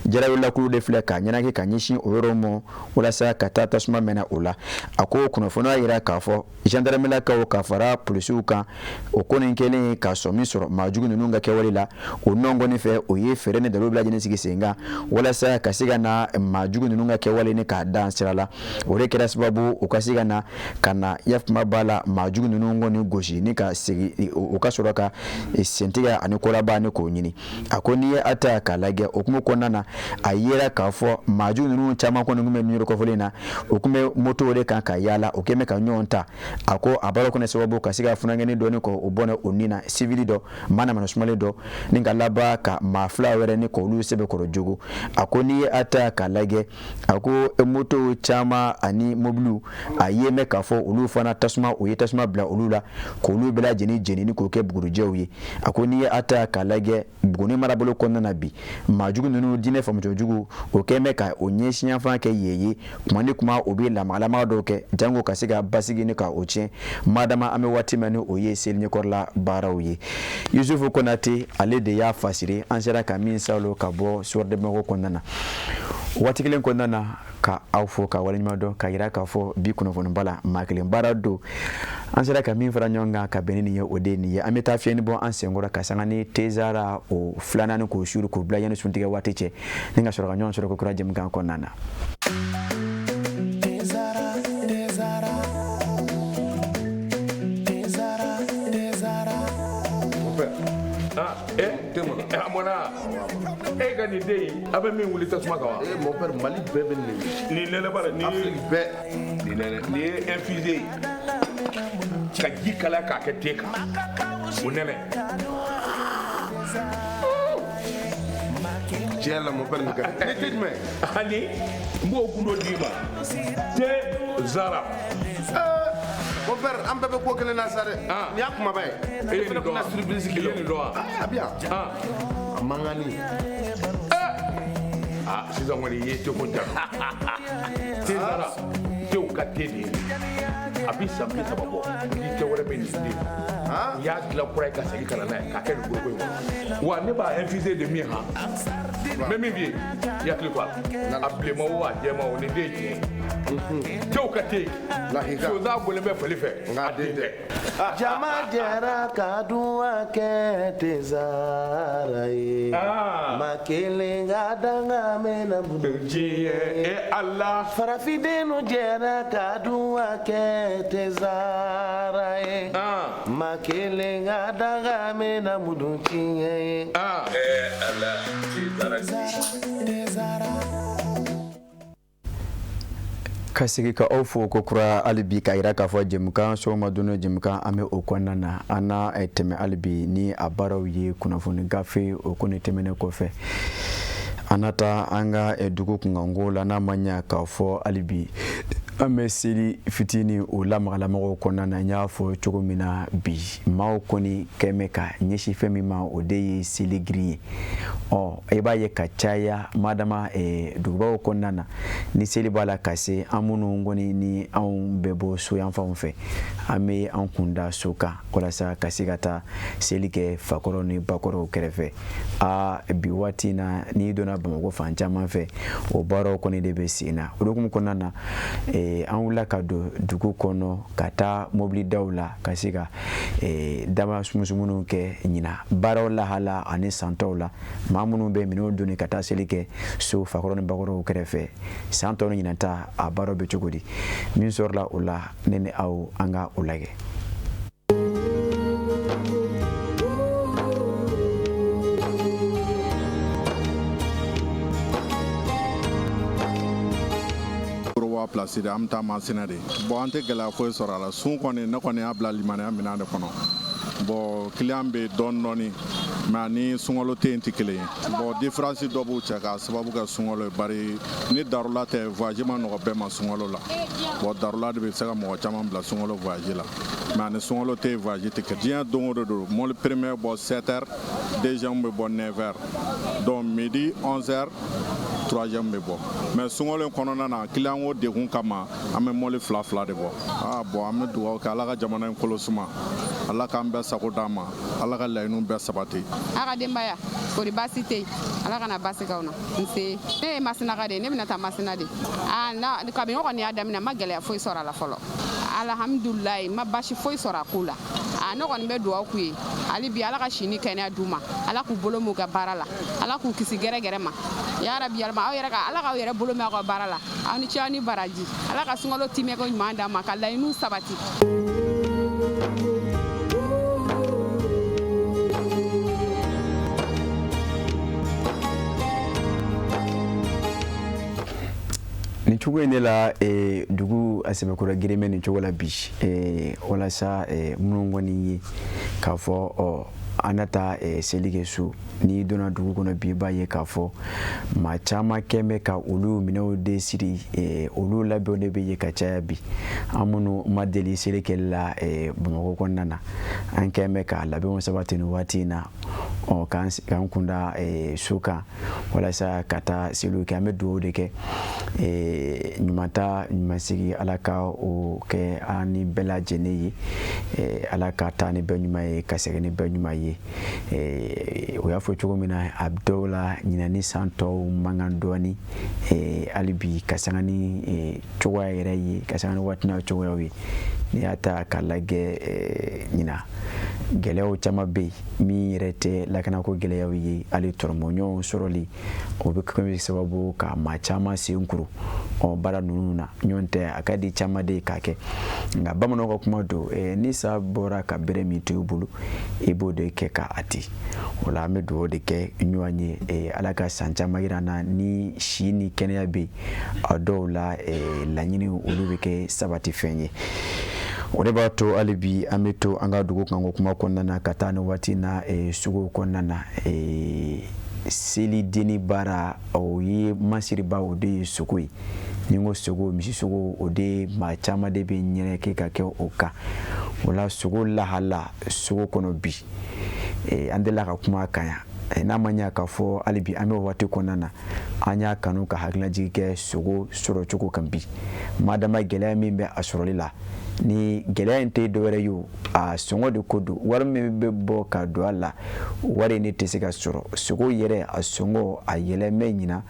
Speaker 1: jarawelelakulu de filɛ ka ɲɛnajɛ ka ɲɛsin o yɔrɔ ma walasa ka taa tasuma mɛnɛ o la. A ko kunnafoniya y'a jira k'a fɔ gendarmelakaw ka fara polisiw kan, o ko nin kɛlen ka sɔmi sɔrɔ maa jugu ninnu ka kɛwale la. la o nɔ kɔni fɛ o ye fɛɛrɛ ni dalilu bɛɛ lajɛlen sigi sen kan walasa ka se ka na maa jugu ninnu ka kɛwale ni k'a dan sira la. O de kɛra sababu u ka se ka na ka na yafama b'a la maa jugu ninnu kɔni gosi ni ka segin u ka sɔrɔ ka sentigɛ ani kolaba ni k'o ɲini. A ko n'i ye a ta k'a lajɛ o kuma kɔnɔna na, a yera k'a fɔ maa jugu ninnu caman kɔni tun bɛ nin yɔrɔ kofɔlen na, u tun bɛ moto de kan ka yaala, u kɛlen bɛ ka ɲɔgɔn ta. A ko a baara kɔni sababu ka se ka funankɛnin dɔ ni k'o bɔnɛ o ni na, sivili dɔ maa namana sumalen dɔ, ni ka laban ka maa fila wɛrɛ ni k'olu sɛbɛkɔrɔ jogo. A ko n'i ye a ta k'a lajɛ, a ko moto caman ani mobiliw a ye mɛn k'a fɔ olu fana tasuma, u ye tasuma bila olu la k'olu bɛɛ lajɛlen jeni ni k'o kɛ bugurijɛw ye. A ko n'i ye a ta k'a lajɛ Buguni marabolo kɔnɔna na bi, maa jugu ninnu diinɛ faamucogo o kɛlen bɛ ka o ɲɛsinyanfan kɛ yen ye. Kuma ni kuma u bɛ lamagalamaga dɔw kɛ jango ka se ka basigi ni ka o tiɲɛ madama an bɛ waati min ni o ye seli ɲɛkɔrɔla baaraw ye. Yusufu Konate ale de y'a fasiri, an sera ka min salo ka bɔ Soir de Bamako kɔnɔna na. Waati kelen kɔnɔna na ka aw fo ka waleɲuman dɔn ka yira k'a fɔ bi kunnafoniba la maa kelen baara don, an sera ka min fara ɲɔgɔn kan ka bɛn ni nin ye, o de ye nin ye. An bɛ taa fiɲɛni bɔ an senkɔrɔ ka sanga ni tezara o filanan ni k'o suuru k'o bila yanni suntigɛ waati cɛ, ni ka sɔrɔ ka ɲɔgɔn sɔrɔ ko kura jɛmukan kɔnɔna na.
Speaker 3: A mɔna e ka nin den in, a bɛ min wuli tasuma kan wa?
Speaker 4: Eh mon père, Mali bɛɛ bɛ nin de.
Speaker 3: Nin nɛnɛ bara nin
Speaker 4: Afrique bɛɛ.
Speaker 3: Nin nɛnɛ nin ye infusé ye ka ji kalaya k'a kɛ te kan, o nɛnɛ.
Speaker 4: Tiɲɛ la mon père, nin ka di. Nin te jumɛn?
Speaker 3: Ani n b'o gundo d'i ma, te zara.
Speaker 4: Mon père, an bɛɛ bɛ ko kelen na sa dɛ. Nin y'a kumaba ye.
Speaker 3: E ye nin dɔn wa?
Speaker 4: Surprise
Speaker 3: I ye nin dɔn wa?
Speaker 4: A bɛ yan. A mankanni.
Speaker 3: Ah, sisan kɔni i ye teko ja. Te zara, tew ka te de ye. A bi san 30 bɔ, ni te wɛrɛ bɛ nin den. U y'a dilan kura ye ka segin ka na n'a ye k'a kɛ nin foroko in kɔnɔ. Wa ne b'a infuser de min han. N bɛ min f'i ye, i hakili to a la. A bilenman o a jɛman o, nin den ye tiɲɛ ye. Tew ka te. Sonsan bɔlen bɛ fali fɛ.
Speaker 4: Nka a den tɛ.
Speaker 2: Jama jɛra ka duwa kɛ tezara ye. Maa kelen ka danga mɛnna minnu
Speaker 3: diɲɛ e Ala.
Speaker 2: Farafindenw jɛra ka duwa kɛ tezara ye. Maa kelen ka danga mɛnna minnu tiɲɛ ye.
Speaker 5: Eh Ala, tezara.
Speaker 1: Ka sigi ka aw fo ko kura hali bi k'a yira k'a fɔ jɛmukan sɔgɔma donna jɛmukan an bɛ o kɔnɔna na. An na tɛmɛ hali bi ni a baaraw ye kunnafoni gafe o kɔni tɛmɛnen kɔfɛ, an na taa an ka dugu kunkanko la. N'a ma ɲa k'a fɔ hali bi an bɛ seli fitinin o lamagalamaw kɔnɔna na. N y'a fɔ cogo min na bi maaw kɔni kɛn bɛ ka ɲɛsin fɛn min ma, o de ye seli girin ye. Ɔ i b'a ye ka caya madama dugubaw kɔnɔna na, ni seli b'a la ka se, an minnu kɔni ni anw bɛ bɔ so yan fanw fɛ, an bɛ an kun da so kan walasa ka se ka taa seli kɛ fakɔrɔ ni bakɔrɔw kɛrɛfɛ. Aa bi waati in na, n'i donna Bamakɔ fan caman fɛ, o baaraw kɔni de bɛ sen na. O hukumu kɔnɔna na, an wulila ka don dugu kɔnɔ ka taa mobilidaw la ka se ka dama sumusumuni kɛ ɲina baaraw lahala ani santɔw la. Maa minnu bɛ minɛnw doni ka taa seli kɛ so fakɔrɔ ni bakɔrɔw kɛrɛfɛ, san tɔ ni ɲinan ta a baaraw bɛ cogo di? Min sɔrɔla o la, ne ni aw an ka o lajɛ.
Speaker 6: Place de an bɛ taa Masina de. Bon, an tɛ gɛlɛya foyi sɔrɔ a la. Sun kɔni, ne kɔni y'a bila limaniya minɛn de kɔnɔ. Bon, client bɛ dɔɔni dɔɔni, mais ani sunkalo tɛ yen tɛ kelen ye. Bon, différence dɔ b'u cɛ k'a sababu kɛ sunkalo ye, bari ni darula tɛ, voyage ma nɔgɔ bɛɛ ma sunkalo la. Bon, darula de bɛ se ka mɔgɔ caman bila sunkalo voyage la, mais ani sunkalo tɛ yen voyage tɛ kɛ. Diɲɛ don o don don, mobili premier bɔ 7 heures, deuxième bɛ bɔ 9 heures, donc midi 11 heures, troisième bɛ bɔ. Mais sunkalo in kɔnɔna na, client ko degun kama, an bɛ mobili fila fila de bɔ. Ah bon, an bɛ dugawu kɛ Ala ka jamana in kolo suma, Ala k'an bɛɛ sago d'an ma, Ala ka laɲiniw bɛɛ sabati.
Speaker 7: A ka denbaya kori baasi tɛ yen, Ala kana baasi k'aw na. Nse, ne ye Masinaka de ye, ne bɛna taa Masina de. Ah, na kabini o kɔni y'a daminɛ, n ma gɛlɛya foyi sɔrɔ a la fɔlɔ. Alhamdulilayi, n ma baasi foyi sɔrɔ a ko la. Ah, ne kɔni bɛ dugawu k'u ye, Hali bi Ala ka si ni kɛnɛya d'u ma, Ala k'u bolo m'u ka baara la, Ala k'u kisi gɛrɛgɛrɛ ma. Yarabi yalima, aw yɛrɛ ka Ala k'aw yɛrɛ bolo mɛn aw ka baara la. Aw ni ce, aw ni baraji. Ala ka sunkalo timɛko ɲuman d'an ma, ka laɲiniw sabati.
Speaker 1: Nin cogo in de la, dugu a sɛbɛkɔrɔ girin bɛ nin cogo la bi, walasa minnu kɔni ye k'a fɔ ɔ an na taa seli kɛ so. N'i donna dugu kɔnɔ bi, i b'a ye k'a fɔ maa caman kɛn bɛ ka olu minɛnw de siri, olu labɛnw de bɛ ye ka caya bi. An minnu ma deli seli kɛli la Bamakɔ kɔnɔna na, an kɛn bɛ ka labɛnw sabati nin waati in na, ɔ k'an kunda so kan walasa ka taa seliw kɛ. An bɛ dugawu de kɛ, ɲuman taa ɲuman sigi, Ala ka o kɛ an ni bɛɛ lajɛlen ye. Ala ka taa ni bɛɛ ɲuman ye, ka segin ni bɛɛ ɲuman ye. O y'a fɔ cogo min na, a dɔw la ɲinan ni san tɔw man kan dɔɔni hali bi, ka sanga ni cogoya yɛrɛ ye, ka sanga ni waati n'a cogoyaw ye. N'i y'a ta k'a lajɛ, ɲinan gɛlɛyaw caman bɛ yen min yɛrɛ tɛ lakanako gɛlɛyaw ye. Hali tɔrɔmɔɲɔgɔnw sɔrɔli, o bɛ kɛ sababu ka maa caman sen kuru ɔ baara ninnu na. Ɲɔgɔn tɛ a ka di caman de ye k'a kɛ, nka bamananw ka kuma don, ni sa bɔra ka bere min to i bolo, i b'o de kɛ ka a di. O la, an bɛ dugawu de kɛ ɲɔgɔn ye, Ala ka san caman yira an na ni si ni kɛnɛya bɛ yen. A dɔw la, laɲini olu bɛ kɛ sabati fɛn ye. O de b'a to hali bi an bɛ to an ka dugu kanko kuma kɔnɔna na, ka taa ni waati na sugu kɔnɔna na. Selidenni baara, o ye masiriba, o de ye sogo ye. Ni n ko sogo, misi sogo, o de maa caman de bɛ ɲɛnɛkɛ ka kɛ o kan. O la, sogo lahala sogo kɔnɔ bi, an delila ka kuma kan yan. N'a ma ɲɛ k'a fɔ hali bi an bɛ waati kɔnɔna na, an y'a kanu ka hakililajigi kɛ sogo sɔrɔ cogo kan bi, madama gɛlɛya min bɛ a sɔrɔli la. Ni gɛlɛya in tɛ dɔwɛrɛ ye o, a sɔngɔ de ko don. Wari min bɛ bɔ ka don a la, wari in de tɛ se ka sɔrɔ. Sogo yɛrɛ a sɔngɔ a yɛlɛmɛ ɲina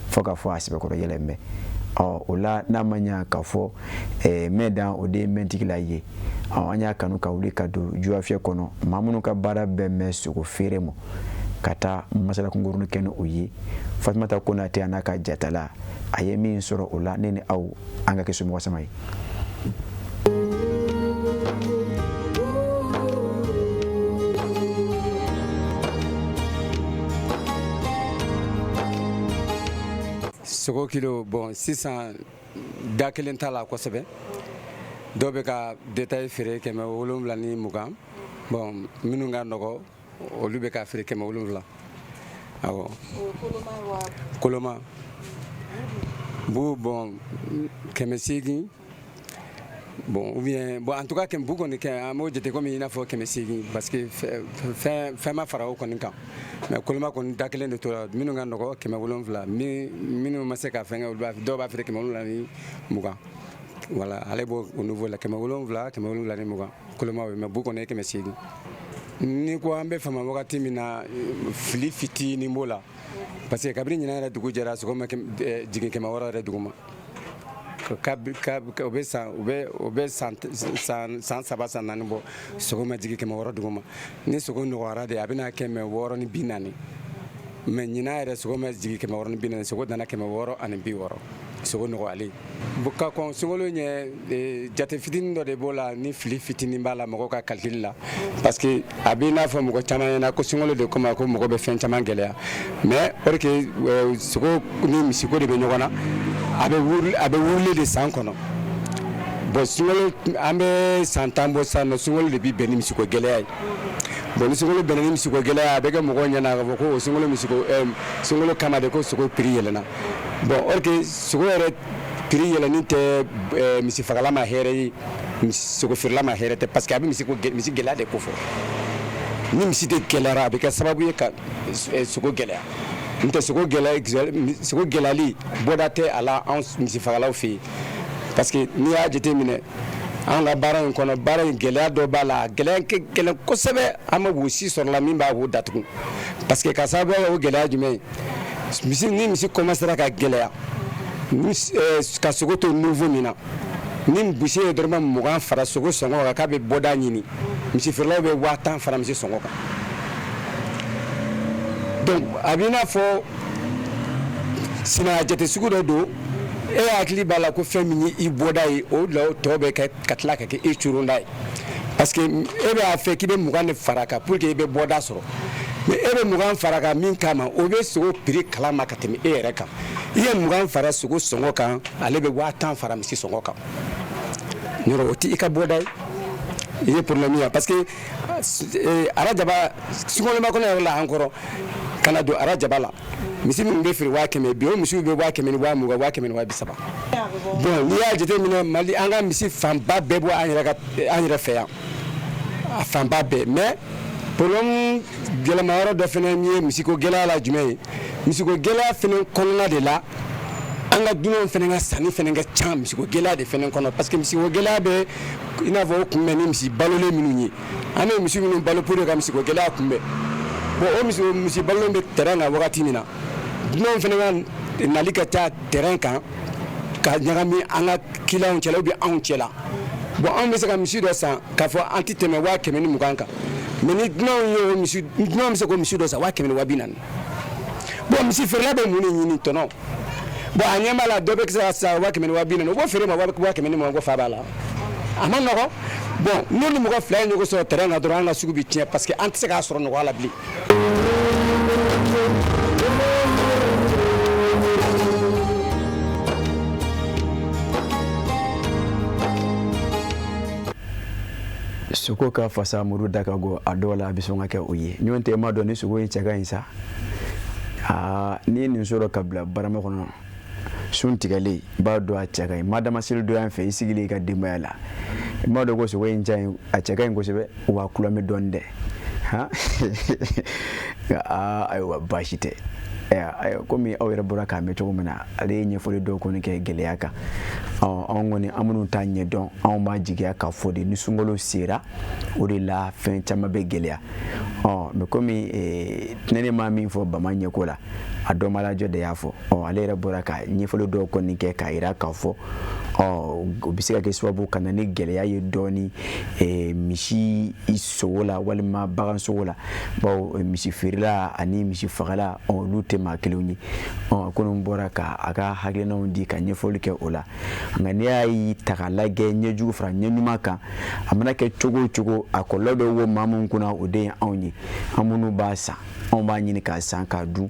Speaker 1: fo k'a fɔ a sɛbɛkɔrɔ yɛlɛmɛ. Ɔ o la, n'a ma ɲɛ k'a fɔ mɛn dan, o de ye mɛntigila ye. Ɔ an y'a kanu ka wuli ka don juwafiyɛ kɔnɔ, maa minnu ka baara bɛɛ mɛn sogo feere ma, ka taa masala kunkurunin kɛ ni o ye. Fatumata Konate a n'a ka jatala, a ye min sɔrɔ o la, ne ni aw an ka kɛ somɔgɔ sama ye.
Speaker 8: Sogo kilo, bon, sisan da kelen t'a la kosɛbɛ. Dɔw bɛ ka détail feere 720. Bon, minnu ka nɔgɔ, olu bɛ ka feere 700. Awɔ, koloma bu, bon, 800. Bon, ou bien, bon, en tout cas kɛmɛ bu kɔni kɛ, an b'o jate komi i n'a fɔ 800, parce que fɛn fɛn ma fara o kɔni kan. Mais koloma kɔni, da kelen de tora. Minnu ka nɔgɔ, 700. Minnu ma se ka fɛn kɛ, olu b'a, dɔw b'a feere 720. Voilà, ale b'o o niveau la, 700, 720 koloma ye. Mais bu kɔni ye 800. Ni ko an bɛ fama wagati min na, fili fitinin b'o la, parce que kabini ɲinan yɛrɛ dugu jɛra, sogo ma jigin 600 yɛrɛ dugu ma. O bɛ san o bɛ san 3, san 4 bɔ, sogo ma jigin 600 dugu ma. Ni sogo nɔgɔyara de, a bɛna 640. Mais ɲinan yɛrɛ, sogo ma jigin 640, sogo nana 660, sogo nɔgɔyalen ka kɔn sunkalo ɲɛ. Jate fitinin dɔ de b'o la, ni fili fitinin b'a la mɔgɔw ka calcul la, parce que a b'i n'a fɔ mɔgɔ caman ɲɛna ko sunkalo de kama ko mɔgɔ bɛ fɛn caman gɛlɛya. Mais or que sogo ni misiko de bɛ ɲɔgɔn na, a bɛ wuruli de san kɔnɔ. Bon, sunkalo, an bɛ san 10 bɔ sisan nɔ, sunkalo de bɛ bɛn ni misiko gɛlɛya ye. Bon, ni sunkalo bɛnna ni misiko gɛlɛya, a bɛ kɛ mɔgɔw ɲɛna k'a fɔ ko o sunkalo misiko sunkalo kama de ko sogo prix yɛlɛnna. Bon, or que sogo yɛrɛ prix yɛlɛnni tɛ misi fagala ma hɛrɛ ye, sogo feerela ma hɛrɛ tɛ, parce que a bɛ misi gɛlɛya de ko fɔ. Ni misi de gɛlɛyara, a bɛ kɛ sababu ye ka sogo gɛlɛya. N tɛ sogo gɛlɛya, sogo gɛlɛyali bɔda tɛ a la anw misi fagalaw fɛ yen, parce que n'i y'a jateminɛ an ka baara in kɔnɔ, baara in gɛlɛya dɔ b'a la. A gɛlɛya kɛ gɛlɛn kosɛbɛ, an ma wo si sɔrɔ la min b'a wo datugu, parce que ka sababuya kɛ o gɛlɛya jumɛn ye? Misi, ni misi commencera ka gɛlɛya, ka sogo to niveau min na, ni misi ye dɔrɔmɛ 20 fara sogo sɔngɔ kan k'a bɛ bɔda ɲini. Misi feerelaw bɛ 10 000 fara misi sɔngɔ kan. Donc a b'i n'a fɔ sinaya jate sugu dɔ don. E hakili b'a la ko fɛn min ye i bɔda ye, o la o tɔ bɛ kɛ ka tila ka kɛ e coronda ye, parce que e b'a fɛ k'i bɛ 20 de fara a kan pour que i bɛ bɔda sɔrɔ. Mais e bɛ 20 fara a kan min kama, o bɛ sogo prix kalama ka tɛmɛ e yɛrɛ kan. I ye 20 fara sogo sɔngɔ kan, ale bɛ 10 000 fara misi sɔngɔ kan. Yɔrɔ o tɛ i ka bɔda ye, i ye problème ye, parce que arajaba sunkaloba kɔnɔ yɛrɛ la, an kɔrɔ ka na don arajaba la, misi minnu bɛ feere 100 000 bi, o misiw bɛ 100 000 ni 20 000, 100 000 ni 30 000. Bon, n'i y'a jateminɛ, Mali, an ka misi fanba bɛɛ bɔ an yɛrɛ ka an yɛrɛ fɛ yan, a fanba bɛɛ. Mais problème gɛlɛma yɔrɔ dɔ fana ye misiko gɛlɛya la jumɛn ye? Misiko gɛlɛya fana kɔnɔna de la, an ka dunanw fana ka sanni fana ka ca misiko gɛlɛya de fana kɔnɔ, parce que misiko gɛlɛya bɛ i n'a fɔ o kunbɛn ni misi balolen minnu ye. An bɛ misi minnu balo pour ka misiko gɛlɛya kunbɛn, bon, o misi balolen bɛ terrain kan wagati min na, dunanw fana ka nali ka ca terrain kan ka ɲagami an ka clients cɛla ou bien anw cɛla. Bon, anw bɛ se ka misi dɔ san k'a fɔ an tɛ tɛmɛ 120 000 kan, mais ni dunanw ye o misi, dunanw bɛ se k'o misi dɔ san 100 000 ni 40 000. Bon, misi feerela bɛ mun de ɲini? Tɔnɔ. Bon, a ɲɛ b'a la, dɔ bɛ se ka san 100 000 ni 40 000, o b'o feere ma 120 000, ko fa b'a la, a ma nɔgɔn. Bon, n'u ni mɔgɔ fila ye ɲɔgɔn sɔrɔ terrain kan dɔrɔn, an ka sugu bɛ tiɲɛ, parce que an tɛ se k'a sɔrɔ nɔgɔya la bilen.
Speaker 1: Sogo ka fasa muru da ka go a dɔw la, a bɛ sɔn ka kɛ o ye ɲɔgɔn tɛ. Ma dɔn ni sogo in cɛ ka ɲi sa. Aa, n'i ye nin sɔrɔ ka bila barama kɔnɔ sun tigɛlen, i b'a dɔn a cɛ ka ɲi. Madama seli dɔ yan fɛ, i sigilen i ka denbaya la, i b'a dɔn ko sogo in cɛ ɲi, a cɛ ka ɲi kosɛbɛ, wa kulɔmi dɔɔni dɛ. Han, aa, ayiwa, baasi tɛ. Ayiwa, komi aw yɛrɛ bɔra k'a mɛn cogo min na, ale ye ɲɛfɔli dɔw kɔni kɛ gɛlɛya kan. Anw kɔni, an minnu t'a ɲɛdɔn, anw b'a jigiya k'a fɔ de ni sunkalo sera, o de la fɛn caman bɛ gɛlɛya. Ɔ, mais komi tɛnɛne ma min fɔ bama ɲɛko la, a dɔnbalajɔ de y'a fɔ. Ɔ, ale yɛrɛ bɔra ka ɲɛfɔli dɔw kɔni kɛ k'a yira k'a fɔ, ɔ, o bɛ se ka kɛ sababu ka na ni gɛlɛya ye dɔɔni misi sogo la walima bagan sogo la, bawo misi feerela ani misi fagala, olu tɛ maa kelenw ye. Ɔ, komi bɔra ka a ka hakilinaw di ka ɲɛfɔli kɛ o la. Nka n'i y'a yi ta k'a lajɛ, ɲɛjugu fara ɲɛ ɲuman kan, a mana kɛ cogo o cogo, a kɔlɔlɔ bɛ wo maa min kunna, o de ye anw ye. An minnu b'a san, anw b'a ɲini k'a san k'a dun,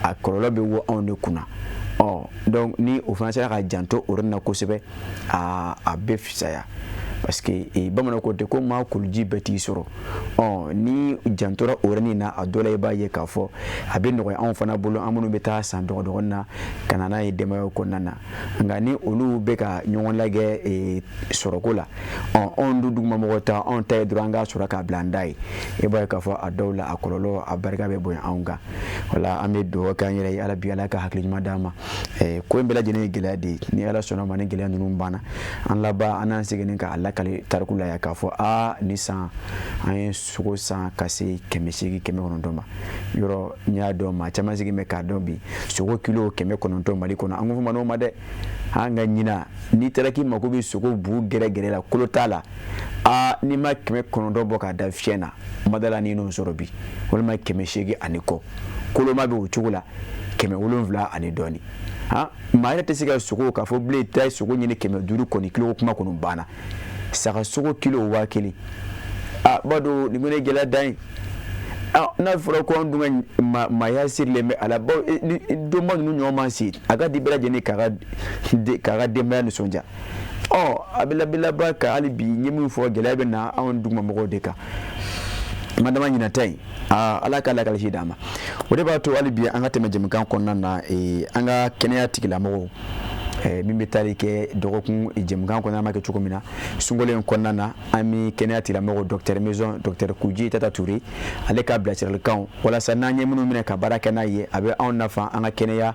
Speaker 1: a kɔlɔlɔ bɛ wo anw de kunna. Ɔ, donc ni o fana sera ka janto o yɔrɔ na kosɛbɛ, a bɛ fisaya, parce que bamananw ko ten ko maa kuluji bɛɛ t'i sɔrɔ. Ɔ, ni jantora o yɔrɔnin na, a dɔ la i b'a ye k'a fɔ a bɛ nɔgɔya anw fana bolo, an minnu bɛ taa san dɔgɔdɔgɔnin na ka na n'a ye denbayaw kɔnɔna na. Nka ni olu bɛ ka ɲɔgɔn lajɛ sɔrɔko la, ɔ, anw dun dugumamɔgɔw ta, anw ta ye dɔrɔn an k'a sɔrɔ k'a bila an da ye. I b'a ye k'a fɔ a dɔw la, a kɔlɔlɔ a barika bɛ bonya anw kan. Wala an bɛ dugawu kɛ an yɛrɛ ye, Ala bi Ala ka hakili ɲuman d'an ma. Ko in bɛɛ lajɛlen ye gɛlɛya de ye. Ni Ala sɔnna ma, ni gɛlɛya ninnu banna, an laban an n'an seginni k'a lakale tariku la yan k'a fɔ aa, ni san an ye sogo san ka se 800, 900 ma. Yɔrɔ n y'a dɔn, maa caman sigilen bɛ k'a dɔn bi, sogo kilo 900 Mali kɔnɔ, an ko fɔ ma n'o ma dɛ. An ka ɲina, n'i taara k'i mako bɛ sogo bu gɛrɛgɛrɛ la, kolo t'a la, aa, n'i ma 900 bɔ k'a da fiɲɛ na, madala n'i n'o sɔrɔ bi, walima 800 ani kɔ, koloma bɛ o cogo la, 700 ani dɔɔni. Han, maa yɛrɛ tɛ se ka sogo k'a fɔ bilen taa sogo ɲini 500 kɔni, kilo kuma kɔni banna. Saga sogo kilo 1000. A b'a dɔn nin kɔni ye gɛlɛya dan ye. N'a fɔra ko an dun ka maaya sirilen bɛ a la, bawo donba ninnu ɲɔgɔn ma se a ka di bɛɛ lajɛlen k'a ka denbaya nisɔndiya. Ɔ, a bɛ laban ka hali bi n ye min fɔ, gɛlɛya bɛ na anw dugumamɔgɔw de kan. Madama ɲinata in, Ala ka lakalisi d'an ma. O de b'a to hali bi an ka tɛmɛ jɛmukan kɔnɔna na, an ka kɛnɛya tigilamɔgɔw min bɛ taali kɛ dɔgɔkun jɛmukan kɔnɔna ma kɛ cogo min na sunkalo in kɔnɔna na, an bɛ kɛnɛya tigilamɔgɔw docteur maison, docteur Kuji Tata Touré, ale ka bilasiralikanw, walasa n'an ye minnu minɛ ka baara kɛ n'a ye, a bɛ anw nafa an ka kɛnɛya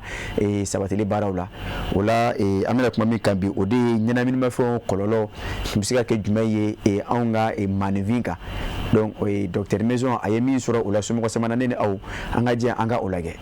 Speaker 1: sabatili baaraw la. O la, an bɛna kuma min kan bi, o de ye ɲɛnaminimafɛnw kɔlɔlɔ bɛ se ka kɛ jumɛn ye anw ka maaninfin kan. Donc docteur maison, a ye min sɔrɔ o la, somɔgɔ sama ne ni aw, an ka jɛ an ka o lajɛ.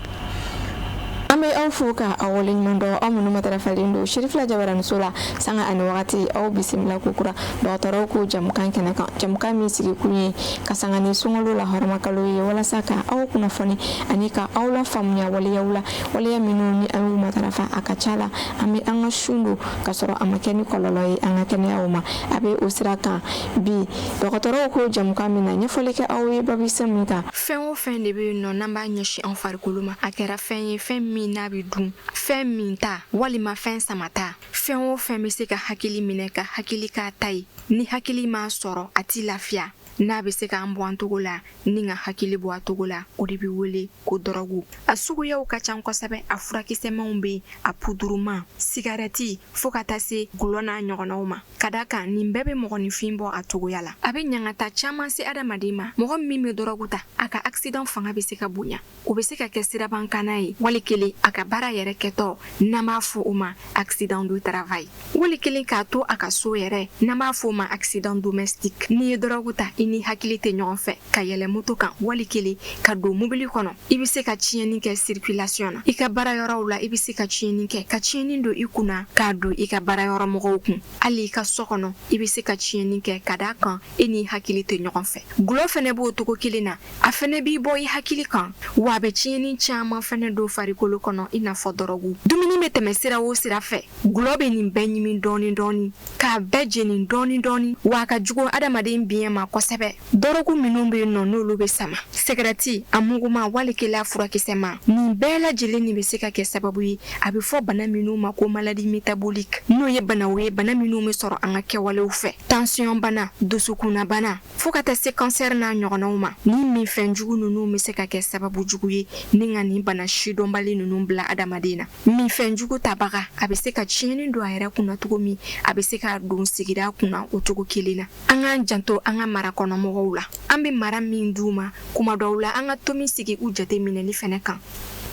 Speaker 9: An bɛ An bɛ aw fo ka aw waleɲuman dɔn, aw minnu matarafalen don Cherifila Jabaraniso la sanga ani wagati. Aw bisimila kokura dɔgɔtɔrɔw ko jamukan kɛnɛ kan, jamukan min sigikun ye ka sanga ni sunkalo la hɔrɔmakalo ye, walasa ka aw kunnafoni ani ka aw la faamuya waleyaw la, waleya minnu ni an y'u matarafa, a ka ca la an bɛ an ka sun don ka sɔrɔ a ma kɛ ni kɔlɔlɔ ye an ka kɛnɛyaw ma. A bɛ o sira kan bi, dɔgɔtɔrɔw ko jamukan min na ɲɛfɔli kɛ aw ye babisen min kan.
Speaker 10: Fɛn o fɛn de bɛ yen nɔ n'an b'a ɲɛsin an farikolo ma, a kɛra fɛn ye, fɛn min n'a bɛ dun, fɛn min ta walima fɛn samata, fɛn o fɛn bɛ se ka hakili minɛ ka hakili k'a ta ye, ni hakili m'a sɔrɔ, a t'i lafiya. N'a bɛ se k'an bɔ an togo la ni ka hakili bɔ a togo la, o de bɛ wele ko dɔrɔgu. A suguyaw ka ca kosɛbɛ. A furakisɛmanw bɛ yen, a puduruman, sigarɛti, fo ka taa se gulɔ n'a ɲɔgɔnnaw ma. Ka da kan nin bɛɛ bɛ mɔgɔninfin bɔ a cogoya la, a bɛ ɲangata caman se adamaden ma. Mɔgɔ min bɛ dɔrɔgu ta, a ka accident fanga bɛ se ka bonya. O bɛ se ka kɛ sirabakanna ye, wali kelen a ka baara yɛrɛ kɛtɔ, n'an b'a fɔ o ma accident de travail, wali kelen k'a to a ka so yɛrɛ, n'an b'a fɔ o ma accident domestique. N'i ye dɔrɔgu ta, i ni hakili tɛ ɲɔgɔn fɛ ka yɛlɛ moto kan, wali kelen ka don mobili kɔnɔ, i bɛ se ka tiɲɛni kɛ circulation na. I ka baara yɔrɔw la, i bɛ se ka tiɲɛni kɛ, ka tiɲɛni don i kunna, k'a don i ka baara yɔrɔ mɔgɔw kun. Hali i ka so kɔnɔ, i bɛ se ka tiɲɛni kɛ, ka d'a kan e n'i hakili tɛ ɲɔgɔn fɛ. Gulɔ fɛnɛ b'o togo kelen na. A fɛnɛ b'i bɔ i hakili kan, wa a bɛ tiɲɛni caman fɛnɛ don farikolo kɔnɔ, i n'a fɔ dɔrɔgu. Dumuni bɛ tɛmɛ sira o sira fɛ, gulɔ bɛ nin bɛɛ ɲimi dɔɔni dɔɔni, k'a bɛɛ jeni dɔɔni dɔɔni, wa a ka jugu adamaden biɲɛ ma kosɛbɛ. Dɔrɔgu minnu bɛ yen nɔ n'olu bɛ sama, sigarɛti a muguma, wali kelen a furakisɛma, nin bɛɛ lajɛlen nin bɛ se ka kɛ sababu ye, a bɛ fɔ bana minnu ma ko maladie métabolique, n'o ye banaw ye, bana minnu bɛ sɔrɔ an ka kɛwalew fɛ, tension bana, dusukunnabana, fo ka taa se cancer n'a ɲɔgɔnnaw ma. Ni minfɛn jugu ninnu bɛ se ka kɛ sababu jugu ye ni ka nin bana sidɔnbali ninnu bila adamaden na. Minfɛn jugu tabaga, a bɛ se ka tiɲɛni don a yɛrɛ kunna cogo min, a bɛ se k'a don sigida kunna o cogo kelen na. An k'an janto an ka mara kɔnɔmɔgɔw la, an bɛ mara min d'u ma. Kuma dɔw la, an ka tomi sigi u jate minɛli fɛnɛ kan.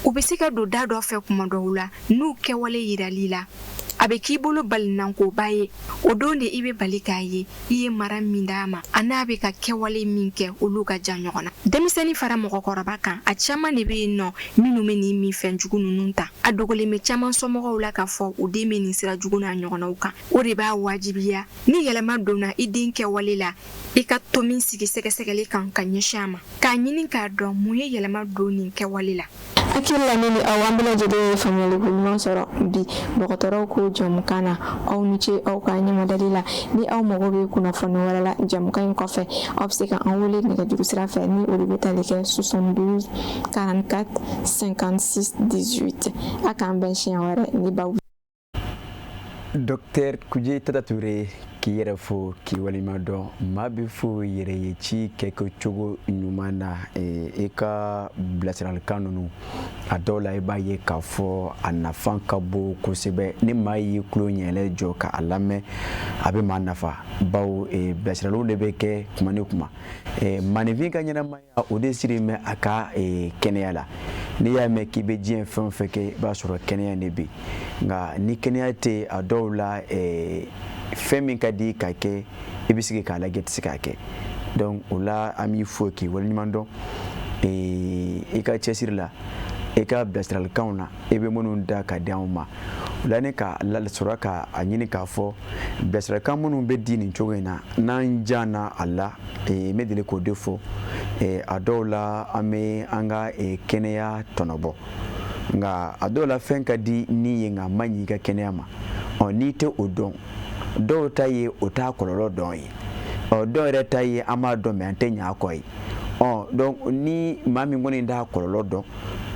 Speaker 10: U bɛ se ka don da dɔ fɛ kuma dɔw la, n'u kɛwale yirali la, a bɛ k'i bolo balinankoba ye. O don de i bɛ bali k'a ye i ye mara min d'a ma, a n'a bɛ ka kɛwale min kɛ, olu ka jan ɲɔgɔn na. Denmisɛnnin fara mɔgɔkɔrɔba kan, a caman de bɛ yen nɔ minnu bɛ nin minfɛn jugu ninnu ta. A dogolen bɛ caman somɔgɔw la k'a fɔ u den bɛ nin sira jugu n'a ɲɔgɔnnaw kan. O de b'a wajibiya, ni yɛlɛma donna i den kɛwale la, i ka tomi sigi sɛgɛsɛgɛli kan ka ɲɛsin a ma, k'a ɲini k'a dɔn mun ye yɛlɛma don nin kɛwale la.
Speaker 9: Hakili la, ne ni aw, an bɛɛ lajɛlen ye faamuyaliko ɲuman sɔrɔ bi dɔgɔtɔrɔw ko jamukan na. Aw ni ce aw ka ɲɛmadali la. Ni aw mago bɛ kunnafoni wɛrɛ la jamukan in kɔfɛ, aw bɛ se ka an wele nɛgɛjuru sira fɛ, ni o de bɛ tali kɛ 72 44 56 18. A k'an bɛn siɲɛ wɛrɛ ni babu.
Speaker 1: Docteur Kuje Tata Touré, k'i yɛrɛ fo, k'i waleɲuman dɔn. Maa bɛ fo yɛrɛ ye ci kɛcogo ɲuman na. I ka bilasiralikan ninnu, a dɔw la i b'a ye k'a fɔ a nafa ka bon kosɛbɛ. Ni maa y'i tulo ɲɛlɛ jɔ ka a lamɛn, a bɛ maa nafa, bawo bilasiraliw de bɛ kɛ kuma ni kuma. Maaninfin ka ɲɛnamaya, o de siri bɛ a ka kɛnɛya la. N'i y'a mɛn k'i bɛ diɲɛ fɛn o fɛn kɛ, i b'a sɔrɔ kɛnɛya de bɛ. Nka ni kɛnɛya tɛ, a dɔw la fɛn min ka di ka kɛ, i bɛ sigi k'a lajɛ, i tɛ se k'a kɛ. Donc o la, an b'i fo k'i waleɲuman dɔn i ka cɛsiri la, i ka bilasiralikanw na, i bɛ minnu da ka di anw ma. O la, ne ka sɔrɔ ka a ɲini k'a fɔ, bilasiralikan minnu bɛ di nin cogo in na, n'an janna a la, n bɛ deli k'o de fɔ, a dɔw la an bɛ an ka kɛnɛya tɔnɔbɔ. Nka a dɔw la, fɛn ka di ni ye, nka a ma ɲi i ka kɛnɛya ma. Ɔ n'i tɛ o dɔn, dɔw ta ye o t'a kɔlɔlɔ dɔn ye. Ɔ dɔw yɛrɛ ta ye an b'a dɔn, mɛ an tɛ ɲɛ a kɔ ye. Ɔ donc ni maa min kɔni t'a kɔlɔlɔ dɔn,